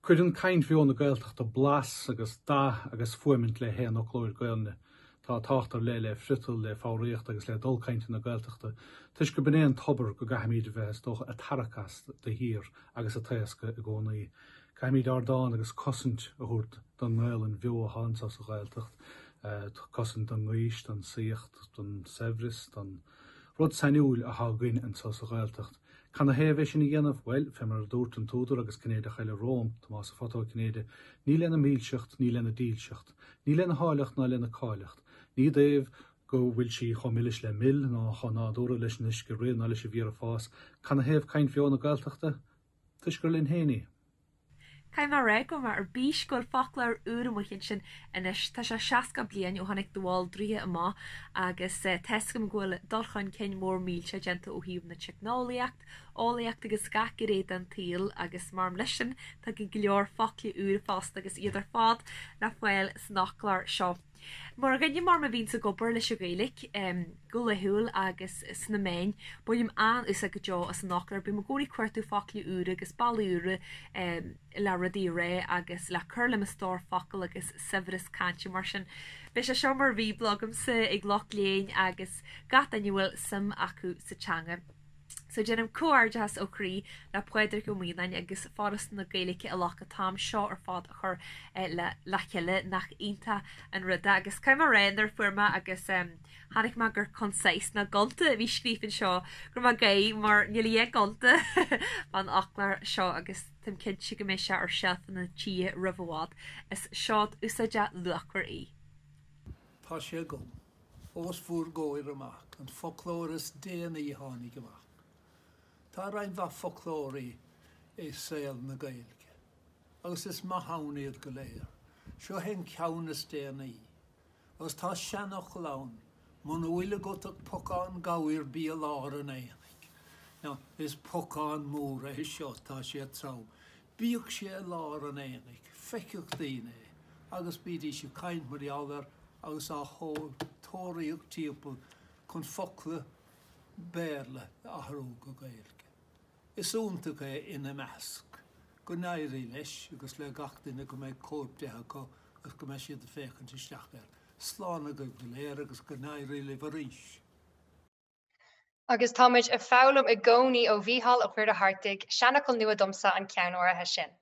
Cuireann caint bheo na Gaeltachta blas agus dath agus fuaimint le haon fhoclóir Gaelainne. Tá tábhacht ar leith le friotal, le foghraíocht agus le dul cainte na Gaeltachta, toisc gurb in é an tobar go gcaithfimid a bheith, is dócha, ag tarrac as de shíor agus ag taoscadh i gcónaí. Caithfimid ardán agus cosaint a thabhairt don nGaelainn bheo atá anseo sa Ghaeltacht, cosaint don ngaois, don saíocht, don saibhreas, don rud sainiúil atá againn anseo sa Ghaeltacht. Canathaobh é sin a dhéanamh? Bhuel, fé mar a dúirt an t-údar agus Cinnéideach eile romham, Tomás a' Phota Ó Cinnéide, ní lena milseacht, ní lena dílseacht, ní lena háilleacht ná lena cáilleacht, ní i dtaobh go bhfuil sí chomh milis le mil ná chomh nádúrtha leis an uisce ag rith ná leis an bhfíor ag fás, canathaobh caint bheo na Gaeltachta? Toisc gur linn féin í. Caithfidh mé a rá go bhfuil mé ar bís go bhfuil foclóir úr amuigh ansin anois. Tá sé 60 bliain ó tháinig De Bhaldraithe amach agus tá's agam go bhfuil dul chun cinn mór millteach déanta ó thaobh na teicneolaíocht, eolaíocht agus gach gné den tsaol agus mar leis sin tá go leor focla úra fosta agus iad ar fad le fáil san fhoclóir seo. Mar dhuine mar a bhíonns ag obair leis an Ghaeilge go laethúil agus sna meáin, bainim an-úsáid go deo as an fhoclóir. Bím i gcónaí ag cuartú focla úra agus bealaí úra le rudaí a rá agus le cur le mo stór focal agus saibhreas cainte mar sin. Beidh sé seo mar bhíobla agamsa ag lucht léinn agus gach duine a bhfuil suim acu sa teanga. So déanaim comhghairdeachas ó chroí le Pádraig Ó Mianáin agus Foras na Gaeilge a ghlac an t-am seo ar fad a chur le le chéile, nach iontach an rud é. Agus caithfidh mé a rá nuair a fuair mé agus chonaic mé gur concise ná gonta a bhí scríofa anseo go raibh mé ag gáire mar níl a dhath gonta fán fhoclóir seo agus táim cinnte go mbeidh sé ar seilfeanna tithe roimh i bhfad. Is seod úsáideach luachmhar í. Tá sé agam. Os bhur gcomhair amach, an foclóir is déanaí a tháinig amach. Tá roinnt mhaith foclóirí i saol na Gaeilge, agus is maith ann iad go léir. Seo é an ceann is déanaí. Agus tá seanfhocal ann, muna bhfuil agat ach pocán gabhair bí i lár an aonaigh. Now, is pocán mór é seo, tá sé trom. Bíodh sé i lár an aonaigh, feicfeadh daoine é, agus bídís ag caint mar gheall air agus á thóraíocht timpeall chun focla Béarla a athrú go Gaeilge. Is iontach é ina measc. Go n-éirí leis agus le gach duine go mbeidh cóip de acu agus go mbeidh siad ag féachaint isteach air. Slán agaibh go léir agus go n-éirí libh arís. Agus táimid ag foghlaim i gcónaí ó Mhícheál Ó Muircheartaigh, seanfhocal nua domsa an ceann áirithe sin.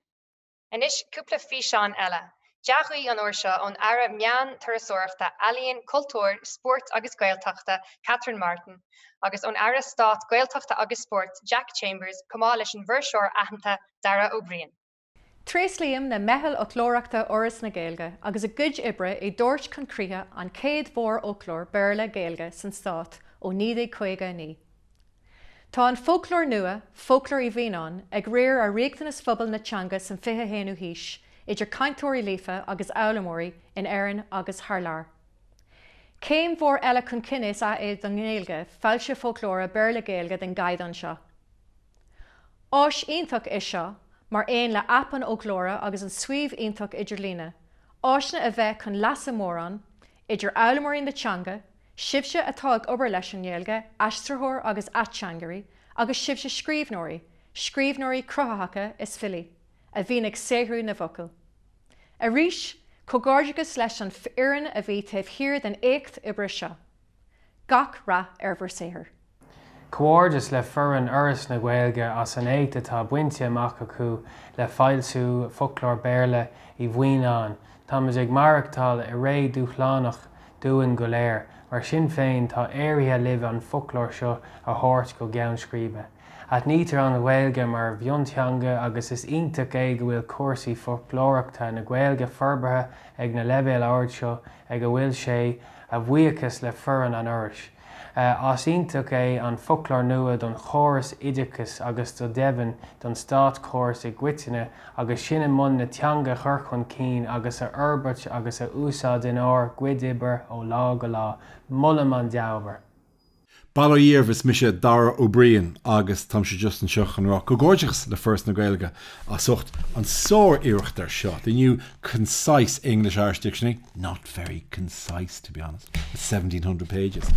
Anois cúpla físeán eile. Dea-ghuí an uair seo ón Aire Meán, Turasóireachta, Ealaíon, Cultúir, Spóirt agus Gaeltachta, Catherine Martin, agus ón Aire Stáit Gaeltachta agus Spóirt, Jack Chambers, chomh maith leis an bhfuirseoir aitheanta, Dara Ó Briain. Tréaslaím le Meitheal Fhoclóireachta Fhoras na Gaeilge agus a gcuid oibre i dtabhairt chun críche an chéad mhórfhoclóir Béarla-Gaeilge san Stát ó 1959. Tá an foclóir nua, Foclóir Uí Mhianáin, ag riar ar riachtanas phobal na teanga san 21ú haois, idir cainteoirí líofa agus fhoghlaimeoirí in Éirinn agus thar lear. Céim mhór eile chun cinn is ea é don nGaeilge, foilsiú foclóra Béarla-Gaeilge den gcaighdeán seo. Áis iontach é seo, mar aon le aip an fhoclóra agus an suíomh iontach idirlíne, áiseanna a bheidh chun leasa mórán, idir fhoghlaimeoirí na teanga, sibhse atá ag obair leis an nGaeilge, aistritheoir agus ateangairí, agus sibhse scríbhneoirí, scríbhneoirí cruthaitheacha is filí, a bhíonn ag saothrú na bhfocal. Arís, comhghairdeachas leis an fhoireann a bhí taobh thiar den éacht oibre seo. Gach rath ar bhur saothar. Comhghairdeas le foireann Fhoras na Gaeilge as an éacht atá bainte amach acu le foilsiú Foclóir Béarla Uí Bhuinneáin. Táimid ag maireachtáil i ré dúshlánach dúinn go léir, mar sin féin tá éirithe libh an foclóir seo a thabhairt go gceann scríbe. Aithnítear an Ghaeilge mar mhionteanga agus is iontach é go bhfuil cúrsaí foclóireachta na Gaeilge forbartha ag na leibhéal ard seo ag a bhfuil sé, a bhuíochas le foireann an Fhorais. Áis iontach é an foclóir nua don chóras oideachais agus go deimhin don státchóras i gcoitinne agus sinn i mbun na teanga a chur chun cinn agus a fhorbairt agus a úsáid inár gcuid oibre ó lá go lá. Molaim an dea-obair. Bail ó Dhia oraibh, is mise Dara Ó Briain agus táimse just anseo chun rá comhghairdeachas le Foras na Gaeilge as ucht an sár-iarracht ar seo, the new concise English-Irish dictionary, not very concise to be honest, with 1700 pages.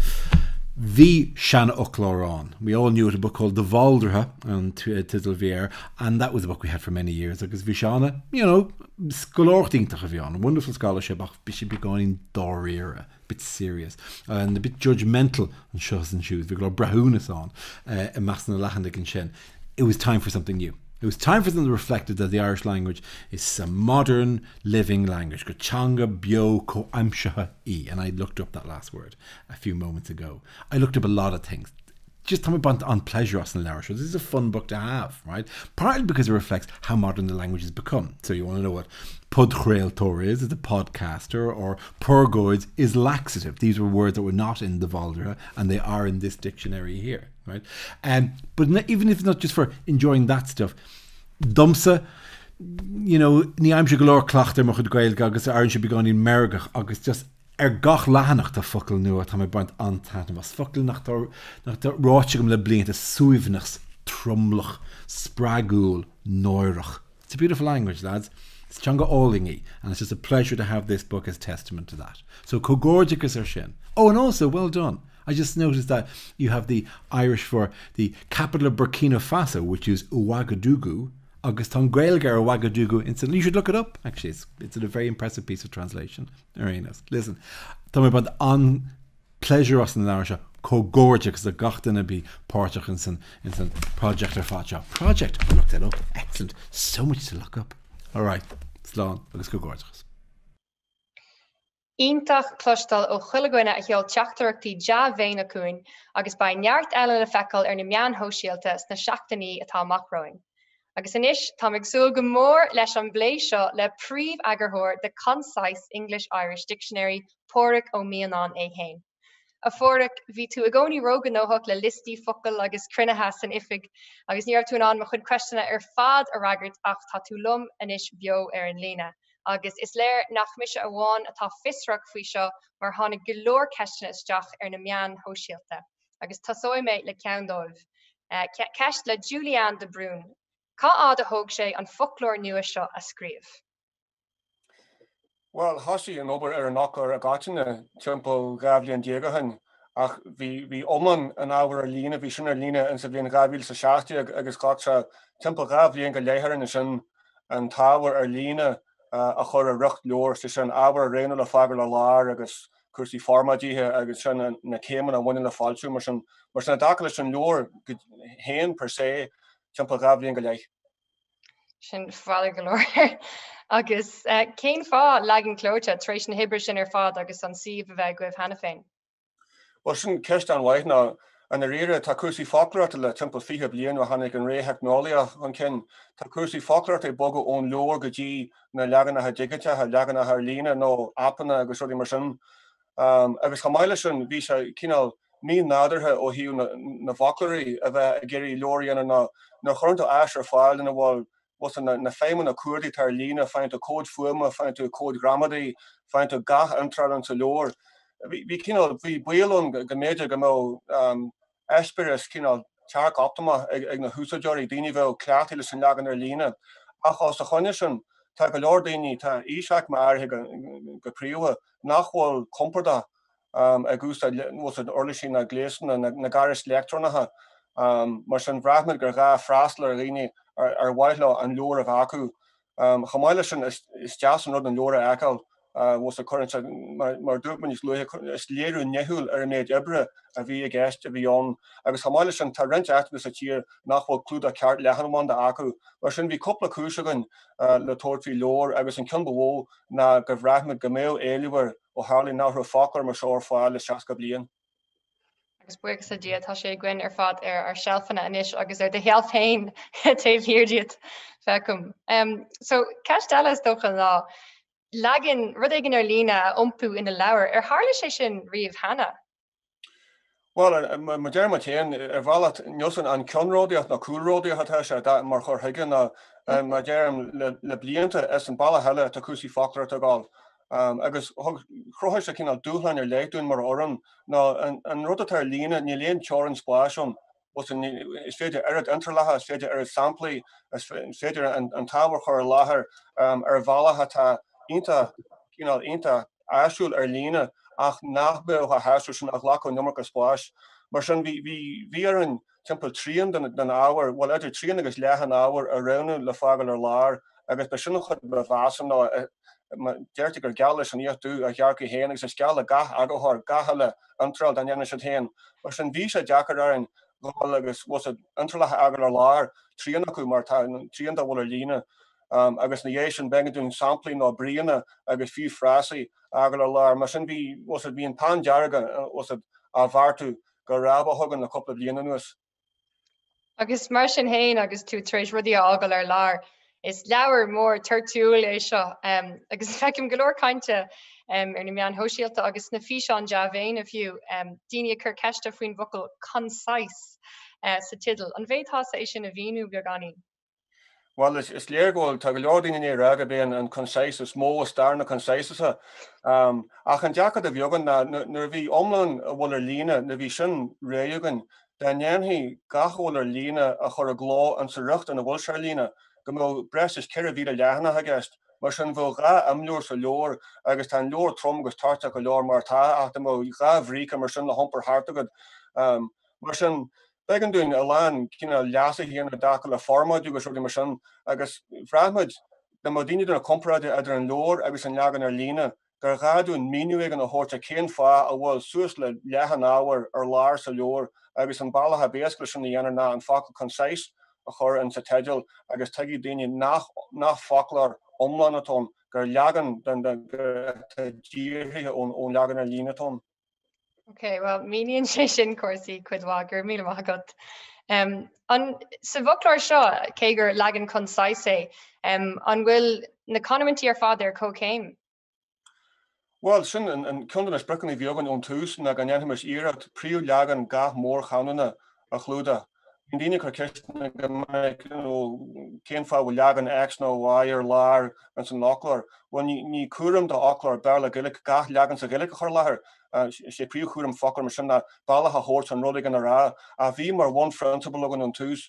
Bhí seanfhoclóir ann. We all knew it, a book called De Bhaldraithe an teideal a bhí air, and that was a book we had for many years agus bhí sé ana, you know, scoláireacht iontach a bhí ann, wonderful scholarship ach bhí sé beagáinín dáiríre, a bit serious and a bit judgemental anseo is ansiúd, bhí go leor breithiúnas ann i measc na leathanaigh ansin. It was time for something new. It was time for something that reflected that the Irish language is a modern living language, gur teanga beo comhaimseartha í, and I looked up that last word a few moments ago. I looked up a lot of things. Just tá mé ag baint an-pleasure as an leabhar seo. This is a fun book to have, right? Partly because it reflects how modern the language has become. So you want to know what podchraoltóir is, it's a podcaster, or purgóid is laxative. These were words that were not in the Bhaldraithe and they are in this dictionary here, right? Um, but even if it's not just for enjoying that stuff, domsa, you know, ní fhaighimse go leor cleachtaidh ar mo chuid Gaeilge agus airíonn sé beagáinín meirgeach agus just ar gach leathanach tá focal nua, tá mé ag baint an-taitneamh as, focail nach nach raibh ráite agam le blianta, suaimhneas, tromlach, spreagúil, náireach. It's a beautiful language, lads. Is teanga álainn í and it's just a pleasure to have this book as testament to that. So comhghairdeachas ar sin. Oh, and also, well done. I just noticed that you have the Irish for the capital of Burkina Faso, which is Ouagadougou, agus tá an Ghaeilge ar Ouagadougou insan. You should look it up, actually. It's, it's a very impressive piece of translation. Ar aon nós. Listen, tá mé ag baint an-pleasure as an leabhar seo. Comhghairdeachas le gach duine a bhí páirteach insan, insan project ar fad seo. Project! I looked that up. Excellent. So much to look up. All right. Slán agus comhghairdeachas. Iontach cloisteáil ó chuile dhuine a sheol teachtaireachtaí dea-mhéine chugainn agus beidh neart eile le feiceáil ar na meáin shóisialta sna seachtainí atá amach romhainn. Agus anois, táim ag súil go mór leis an bplé seo le príomheagarthóir The Concise English-Irish Dictionary, Pádraig Ó Mianáin é fhéin. A Phádraig, bhí tú i gcónaí róghnóthach le liostaí focal agus cruinnithe san oifig agus ní raibh tú in ann mo chuid ceisteanna ar fad a fhreagairt ach tá tú liom anois beo ar an líne. Agus is léir nach mise amháin atá fiosrach faoi seo mar tháinig go leor ceisteanna isteach ar na meáin shóisialta. Agus tosóidh mé le ceann dóibh. Ceist le Julianne de Brún. Cá fhad a thóg sé an foclóir nua seo a scríobh? Bhuel, thosaigh an obair ar an fhoclóir i gcoitinne timpeall 12 bhliain ó shin, ach bhí bhí iomlán an ábhair ar líne, bhí sin ar líne insa bhliain 2017 agus ghlac sé timpeall 2 bhliain go leith orainn ansin an t-ábhar ar líne a chur i riocht leabhair, sé sin, ábhar a roghnú le fágáil ar lár agus cúrsaí formáidithe agus sin na céimeanna a bhaineann le foilsiú mar sin. Mar sin, i dtaca leis an leabhar féin per se, timpeall 2 bhliain go leith. Sin fada go leor. Agus cén fáth leagan clóite tar éis na hoibre sin ar fad agus an suíomh a bheith agaibh cheana féin? Bhuel, sin ceist an-mhaith nó i ndáiríre tá cúrsaí foclóireachta le timpeall 20 bliain ó tháinig an ré theicneolaíoch chun cinn, tá cúrsaí foclóireachta ag bogadh ón leabhar go dtí na leaganacha digiteacha, leaganacha ar líne nó aipeanna agus rudaí mar sin. Agus chomh maith leis sin, bhí sé cineál mí-nádúrtha ó thaobh na bhfoclóirí a bheith ag iarraidh leabhar a dhéanamh ná nuair a chuireann tú áis ar fáil ina bhfuil bhfuil na feidhmeanna cuardaigh atá ar líne, faigheann tú comhaid fuaime, faigheann tú comhaid ghramadaí, faigheann tú gach iontráil insa leabhar. Bhí cineál, bhí baol ann go mb'fhéidir go mbeadh eispéireas cineál. tearc optamach ag na húsáideoirí, daoine a bheadh cleachtaithe leis an leagan ar líne. Ach os a choinne sin, tá go leor daoine, tá aoisaicme áirithe go príomha, nach bhfuil compordach ag úsáid uirlisí ná gléasanna na gairis leictreonacha. Mar sin, bhraith muid gur ghá freastal ar dhaoine ar mhaith leo an leabhar a bheith acu. Chomh maith leis sin, is deas an rud an leabhar a fheiceáil. Bhfuil cuireann sé, mar a dúirt mé níos luaithe, is léiriú nithiúil ar an méid oibre a bhí i gceist, a bhí ann. Agus chomh maith leis sin, tá roinnt áiteanna sa tír nach bhfuil clúdach ceart leathanbhanda acu. Mar sin, bhí cúpla cúis againn le tabhairt faoi leabhar agus an ceann ba mhó ná gur bhraith muid go mbeadh éileamh air ó tharla nach raibh foclóir mar seo ar fáil le 60 bliain. Agus buíochas le Dia, tá sé againn ar fad ar ár seilfeanna anois agus ar do sheilf féin taobh thiar díot, feicim. So, ceist eile is dócha ná, leagan, rud éigin ar líne a iompú ina leabhar, ar tharla sé sin riamh cheana? Bhuel, mar deir muid féin, ar bhealach, níl san an ceannródaíocht nó cúlródaíocht atá sé mar chur chuige ná, mar deirim, le blianta is an bealach eile atá cúrsaí foclóireachta ag dul. Agus chruthaigh sé cineál dúshláin ar leith dúinn mar fhoireann, ná an rud atá ar líne, níl aon teorainn spáis ann. Is féidir oiread iontrálacha, is féidir oiread samplaí, is féidir an t-ábhar a chur i láthair ar bhealach atá iontach, cineál iontach áisiúil ar líne ach nach mbeadh chomh háisiúil sin a ghlacfadh an iomarca spáis. Mar sin bhí orainn timpeall trian den ábhar, bhuel idir trian agus leath an ábhair a roghnú le fágáil ar lár agus ba sin an chuid ba mheasa ná deirtear gur geall leis an fhiach dubh a ghearrcaigh féin agus is geall le gach eagarthóir gach uile iontráil dá ndéanann siad féin. Mar sin bhí sé deacair orainn dhul agus bhfuil a fhios agat iontrálacha a fhágáil ar lár, trian acu mar tá trian dá bhfuil ar líne agus ina dhiaidh sin b'éigean dúinn samplaí nó bríonna agus fiú frásaí a fhágáil ar lár. Mar sin bhí bhfuil a fhios agat bhí an peann dearg bhfuil a fhios agat á bheartú go rábach againn le cúpla bliain anuas. Agus mar sin féin, agus tú tar éis rudaí a fhágáil ar lár, is leabhar mór toirtiúil é seo agus feicim go leor cainte ar na meáin shóisialta agus sna físeáin dea-mhéine fiú, daoine ag cur ceiste faoin bhfocal 'concise' sa teideal. An bhféadfása é sin a mhíniú beagáinín? Bhuel, is léir go bhfuil, tá go leor daoine i ndiaidh a rá gurb é an concise is mó i stair na concises. Ach an deacracht a bhí againn ná nuair a bhí iomlán a bhfuil ar líne, nuair a bhí sin réidh againn, dá ndéanfaí gach a bhfuil ar líne a chur i gcló insa riocht ina bhfuil sé ar líne, go mbeadh breis is 4,000 leathanach i gceist. Mar sin, bheadh 2 imleabhar sa leabhar agus tá an leabhar trom agus toirteach go leor mar atá ach dá mbeadh 2 bhríce mar sin le hiompar thart agat. Mar sin, B'éigean dúinn a lán cineál leasuithe a dhéanamh i dtaca le formáidiú agus rudaí mar sin agus bhraith muid, dá mbeadh daoine ag déanamh comparáide idir an leabhar agus an leagan ar líne, gur ghá dúinn míniú éigin a thabhairt ar cén fáth a bhfuil suas le leath an ábhair ar lár sa leabhar agus an bealach ab éasca leis sin a dhéanamh ná an focal concise a chur in sa teideal agus tuigfidh daoine nach nach foclóir iomlán atá ann, gur leagan den atá díorthaithe ón leagan ar líne atá ann. Ok, well míníonn sé sin cúrsaí cuid mhaith, go raibh míle maith agat. Um, an, sa bhfoclóir seo, cé gur leagan concise é, um, an bhfuil na canúintí ar fad ar comhchéim? Bhuel, sin an, an ceann de na spriocanna a bhí againn ón tús ná go ndéanfaimis iarracht príomhleagan gach mórchanúna a chlúdach. Bíonn daoine ag cur ceisteanna go minic, you know, cén fáth a bhfuil leagan X nó Y ar lár ins an fhoclóir? Bhuel, ní, ní cúram do fhoclóir Béarla-Gaeilge gach leagan sa Ghaeilge a chur i láthair. Is é príomhchúram foclóir mar sin ná bealach a thabhairt chun rud éigin a rá. Ach bhí mar bhunphrionsabal againn ón tús,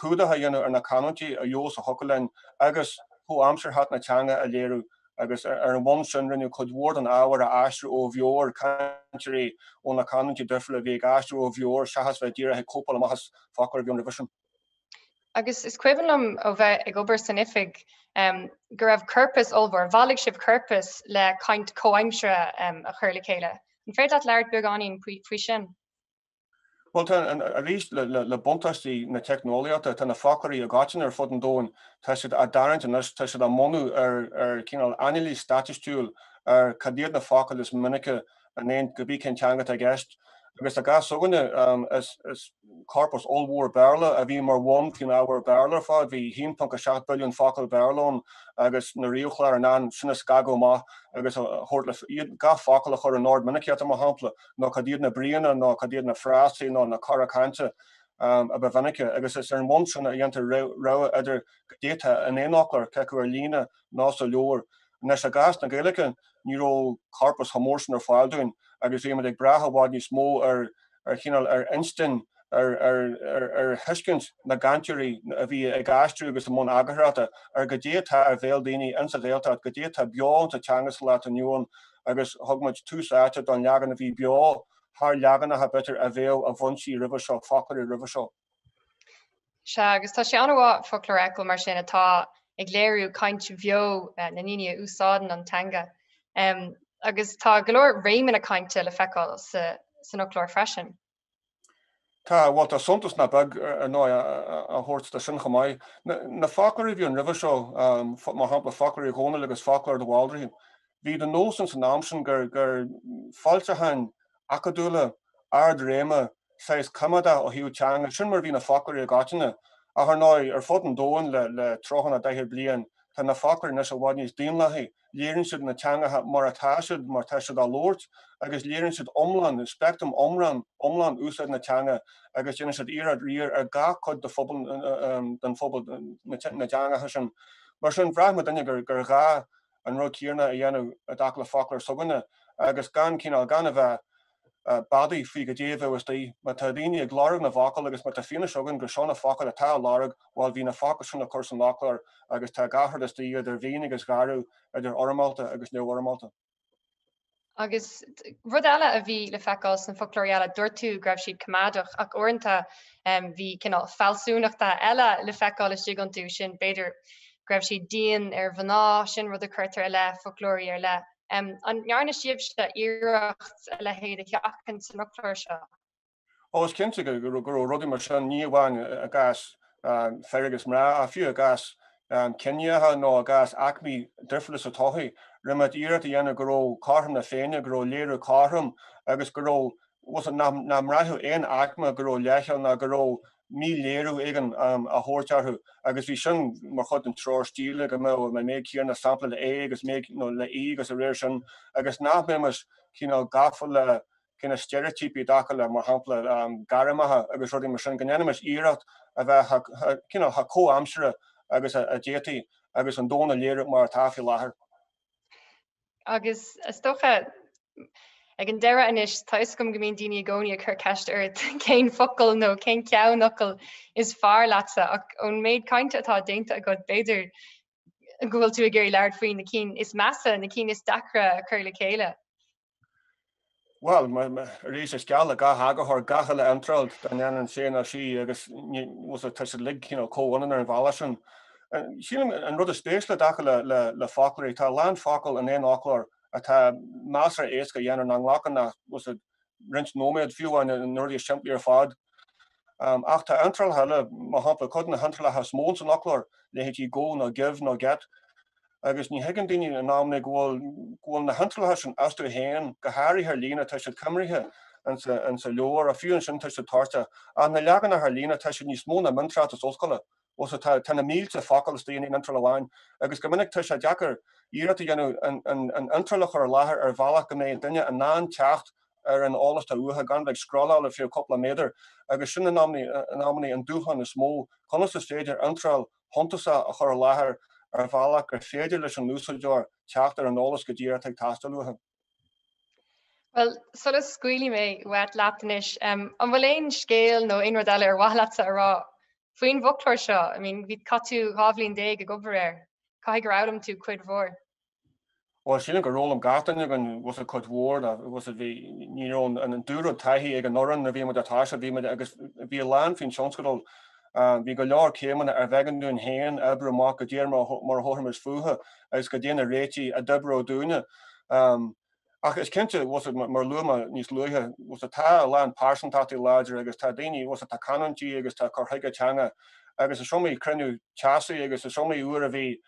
cumhdach a dhéanamh ar na canúintí a dheas a thiocfadh linn agus comhaimsearthacht na teanga a léiriú. agus ar an bhonn sin rinneadh cuid mhór den ábhar a aistriú ó mheabhair cainteoirí ó na canúintí difriúla a bhí ag aistriú ó mheabhair seachas bheith díreach ag cóipeáil amach as foclóir a bhí ann roimhe sin. Agus is cuimhin liom ó bheith ag obair san oifig go raibh corpas ollmhór, bhailigh sibh corpas le caint chomhaimseartha a chur le chéile. An féidir leat labhairt beagáinín faoi sin? Bhuel, tá, arís, le buntáistí na teicneolaíochta, tá na foclóirí i gcoitinne ar fud an domhain, tá siad á dtarraingt anois, tá siad á mbunú ar chineál anailís staitistiúil ar cad iad na focail is minice in aon, cibé cén teanga atá i gceist. Agus sa gcás s'againne, is corpas ollmhór Béarla a bhí mar bhonn faoin ábhar Béarla ar fad, bhí 1.7 billiún focal Béarla ann agus na ríomhchláir in ann sin a scagadh amach agus a thabhairt le, iad, gach focal a chur in ord minicíochta, mar shampla. nó cad iad na bríonna nó cad iad na frásaí nó na cora cainte a ba mhinice, agus is ar an mbonn sin a dhéantar rogha idir cad é atá in aon fhoclóir, cé acu ar líne nó sa leabhar. Anois, i gcás na Gaeilge, ní raibh corpas chomh mór sin ar fáil dúinn agus bhí muid ag brath i bhfad níos mó ar ar chineál ar instinn. Ar thuiscint na gcainteoirí a bhí ag aistriú agus i mbun eagarthóireachta ar goidé atá ar bhéal daoine insa Ghaeltacht, goidé atá beo insa teanga sa lá atá inniu ann agus thug muid tús áite don leagan a bhí beo thar leaganacha b'fhéidir a bheadh i bhfoinsí roimhe seo, foclóirí roimhe seo. Sea, agus tá sé an-mhaith foclóir a fheiceáil mar sin atá ag léiriú caint bheo na ndaoine a úsáideann an teanga. Agus tá go leor réimeanna cainte le feiceáil san fhoclóir freisin. Tá, bhuel, tá suntas nach beag, ar ndóigh, á thabhairt do sin chomh maith. Na foclóirí a bhí ann roimhe seo, mar shampla Foclóir Uí Dhónaill agus Foclóir de Bhaldraithe, bhí de nós ins an am sin gur foilseacháin acadúla, ard-réime, saghas coimeádach ó thaobh teanga, sin mar a bhí na foclóirí i gcoitinne. Ach ar ndóigh, ar fud an domhain le 30 nó 40 bliain, tá na foclóirí anois i bhfad níos daonlathaí, Léiríonn siad na teangacha mar atá siad, mar atá siad á labhairt, agus léiríonn siad iomlán, speictream iomlán, iomlán úsáid na teanga agus déanann siad iarracht riar ar gach cuid de phobal, den phobal, na dteangacha sin. Mar sin, bhraith muidinne gur, gur ghá an rud céanna a dhéanamh i dtaca le foclóir s'againne agus gan cineál, gan a bheith beadaí faoi goidé a bheadh istigh. Má tá daoine ag lorg na bhfocal agus má tá fianaise againn gur seo na focail atá á lorg, bhuel, bhí na focail sin le cur san fhoclóir agus tá gach rud istigh, idir mhín agus gharbh, idir fhoirmeálta agus neamhfhoirmeálta. Agus rud eile a bhí le feiceáil sna foclóirí eile, dúirt tú go raibh siad coimeádach, ach uaireanta bhí cineál fealsúnachta eile le feiceáil istigh iontu, sin b'fhéidir go raibh siad dian ar mhná, sin rud a cuirtear i leith foclóirí ar leith. An ndearna sibhse iarracht a leithéid a sheachaint san fhoclóir seo? Ó, is cinnte go raibh rudaí mar sin, ní amháin i gcás fir agus mná, ach fiú i gcás ciníocha nó i gcás aicmí difriúla sa tsochaí. Rinne muid iarracht a dhéanamh go raibh cothrom na Féinne, go raibh léiriú cothrom agus go raibh bhfuil nach mbraithfeadh aon aicme go raibh leithcheal ná go raibh míléiriú éigin á thabhairt orthu agus bhí sin mar chuid den treoir stíle go mbeadh an méid céanna sampla le A agus méid nó le E agus a réir sin agus nach mbeimis cineál gafa le cineál steiréitíopaí i dtaca le mar shampla gairmeacha agus rudaí mar sin go ndéanfaimis iarracht a bheith cineál chomh comhaimseartha agus a d'fhéadfaí agus an domhan a léiriú mar atá faoi láthair. Agus is dócha, ag an deireadh anois, tá fhios agam go mbíonn daoine i gcónaí ag cur ceist ort cén focal nó cén ceannfhocal is fearr leatsa, ach ón méid cainte atá déanta agat, b'fhéidir go bhfuil tú ag iarraidh labhairt faoi na cinn is measa, na cinn is deacra a chur le chéile. Bhuel, arís, is geall le gach eagarthóir gach uile iontráil dá ndéanann sé nó sí agus tá siad uilig cineál comhionann ar an bhealach sin. Sílim an rud is spéisiúla i dtaca le foclóirí, tá a lán focal in aon fhoclóir atá measartha éasca a dhéanamh, nach nglacann ach roinnt nóiméad, fiú amháin na rudaí is simplí ar fad. Ach tá iontrálacha eile, mar shampla, cuid de na hiontrálacha is mó ins an fhoclóir, leithéidí go nó give nó get, Agus ní thuigeann daoine in amanna go bhfuil go bhfuil na hiontrálacha sin astu féin, go háirithe ar líne, tá siad coimrithe insa leabhar, ach fiú ansin tá siad tuirseach. Ach na leaganacha ar líne, tá siad níos mó ná miontráchtas ollscoile. Bhuel, so tá tá na mílte focal istigh in aon iontráil amháin, agus go minic tá sé deacair iarracht a dhéanamh an an an iontráil a chur i láthair ar bhealach go mbeidh duine in ann teacht ar an eolas atá uathu gan bheith ag scrolláil ar feadh cúpla méadar. Agus sin in amanna in amanna an dúshlán is mó, conas is féidir iontráil shuntasach a chur i láthair ar bhealach gur féidir leis an úsáideoir teacht ar an eolas go díreach atá ag teastáil uathu. Bhuel, sula scaoilfidh mé uait leat anois, an bhfuil aon scéal nó aon rud eile ar mhaith leatsa a rá faoin bhfoclóir seo? I mean, bhí, chaith tú 12 bhliain ag obair air. Caithfidh gur fhoghlaim tú cuid mhór. Bhuel, sílim gur fhoghlaim gach duine againn, bhfuil fhios a'd, cuid mhór, ná, bhfuil fhios a'd, bhí, ní raibh an, an dúrud taithí ag an fhoireann nuair a bhí muid ag toiseacht, bhí muid, agus bhí a lán faoin tionscadal, bhí go leor céimeanna arbh éigean dúinn féin a oibriú amach go díreach mar, mar a thabharfaimis fúthu agus goidé na réitigh a d'oibreodh dúinne. Ach is cinnte, bhfuil fhios a'd, mar a luaigh mé níos luaithe, bhfuil fhios a'd, tá a lán pearsantachtaí láidre agus tá daoine, bhfuil fhios a'd, tá canúintí agus tá cur chuige teanga agus is iomaí cruinniú teasaí agus is iomaí uair a bhí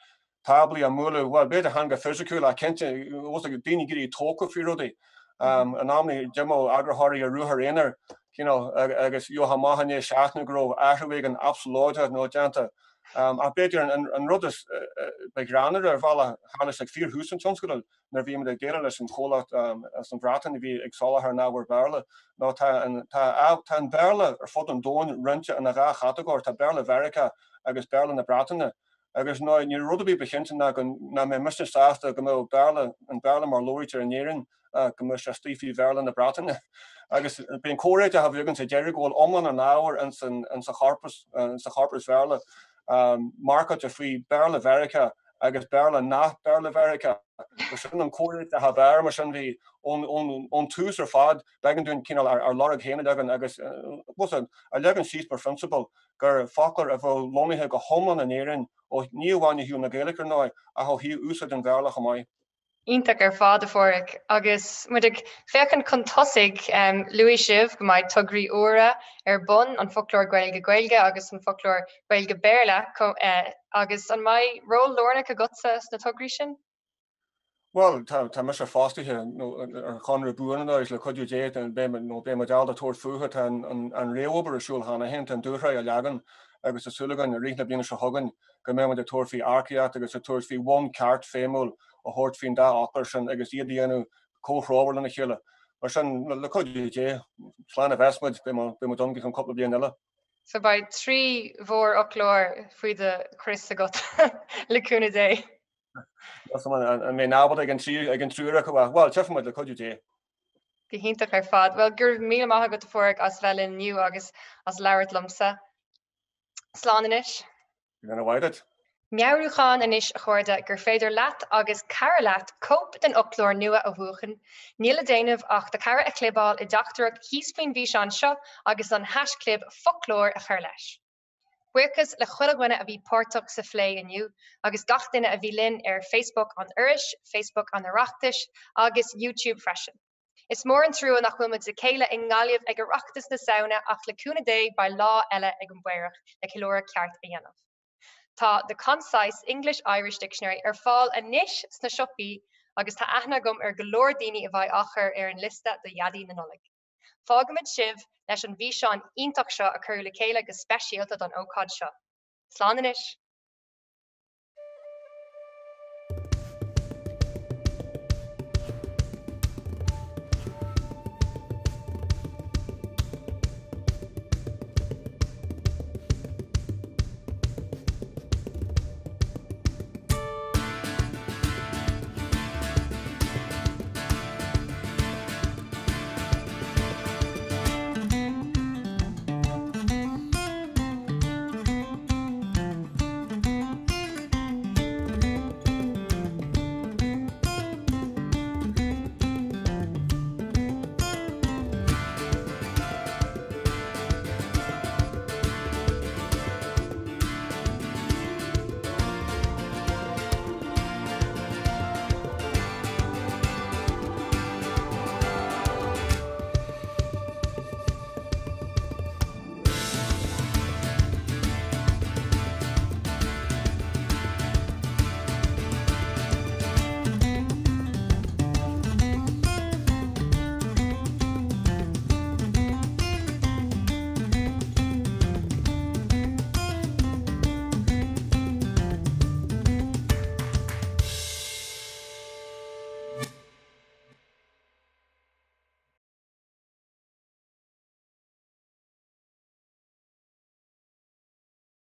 táblaí á mbualadh, bhuel, b'fhéidir chan go fisiciúil ach cinnte, bhfuil fhios a'd, daoine ag iarraidh tógtha faoi rudaí. In amanna d'imeodh eagarthóirí ar ruathar aonair, you know, agus gheofá amach i ndiaidh seachtaine go raibh athrú éigin absalóideach nó déanta. Ach b'fhéidir an rud is ba ghreannmhaire ar bhealach, tharla sé ag fíorthús an tionscadail, nuair a bhí muid ag déileáil leis an chomhlacht as an Bhreatain a bhí ag soláthar an ábhair Béarla, ná tá an, tá, tá an Béarla ar fud an domhain roinnte ina dhá chatagóir, tá Béarla Mheiriceá agus Béarla na Breataine. Agus ná ní raibh rud ar bith ba chinnte ná go nach mbeadh mise sásta go mbeadh Béarla, an Béarla mar labhraítear in Éirinn, go mbeadh sé istigh faoi Bhéarla na Breataine. Agus b'é an comhréiteach a bhí againn sa deireadh go bhfuil iomlán an ábhair ins an chorpas, sa chorpas Bhéarla, marcáilte faoi Béarla Mheiriceá agus Béarla nach Béarla Mheiriceá. Sin an comhréiteach ab fhearr, mar sin bhí ón tús ar fad, b'éigean dúinn cineál ár lorg féin a leagan agus a leagan síos mar phrionsabal gur foclóir a bheadh lonnaithe go hiomlán in Éirinn, ó ní amháin ó thaobh na Gaeilge ar ndóigh, ach ó thaobh úsáid an Bhéarla chomh maith. Iontach ar fad, a Pháraic. Agus muid ag féachaint chun tosaigh, luaigh sibh go mbeidh tograí úra ar bun, an foclóir Gaeilge-Gaeilge agus an foclóir Gaeilge-Béarla, agus an mbeidh ról lárnach agatsa sna tograí sin? Bhuel, tá mise fostaithe ar chonradh buan anois, le cuidiú Dé, nó beidh muid ábalta tabhairt fúthu. Tá an réamhobair ar siúl cheana féin, tá an dúshraith á leagan agus tá súil againn i rith na bliana seo chugainn go mbeidh muid ag tabhairt faoi earcaíocht agus ag tabhairt faoi bhonn ceart feidhmiúil a thabhairt faoin dá fhoclóir sin agus iad a dhéanamh comhthreomhar lena chéile. Mar sin, le cuidiú Dé, slán a bheas muid, beidh muid ann go ceann cúpla bliain eile. So beidh 3 mhórfhoclóir faoi do chrios agat, le cúnamh Dé. An mbeinn ábalta ag an triúr acu? Bhuel, tchífidh muid, le cuidiú Dé. Go hiontach ar fad. Bhuel, go raibh míle maith agat, a Pháraic, as bheith linn inniu agus as labhairt liomsa. Slán anois. Go raibh maith agat. Meabhrúchán anois a chairde gur féidir leat agus cara leat cóip den fhoclóir nua a bhuachan. Níl le déanamh ach do chara a chlibeáil i dteachtaireacht thíos faoin bhfíseán seo agus an haischlib foclóir a chur leis. Buíochas le chuile dhuine a bhí páirteach sa phlé inniu agus gach duine a bhí linn ar Facebook an Fhorais, Facebook an Oireachtais agus YouTube freisin. Is mór an trua nach bhfuil muid le chéile i nGaillimh ag Oireachtas na Samhna ach le cúnamh Dé beidh lá eile ag an bPaorach le ceiliúradh ceart a dhéanamh. Tá The Concise English-Irish Dictionary ar fáil anois sna siopaí agus tá aithne agam ar go leor daoine a bheidh á chur ar an liosta do Dhaidí na Nollag. Fágaimid sibh leis an bhfíseán iontach seo a cuireadh le chéile go speisialta don ócáid seo. Slán anois!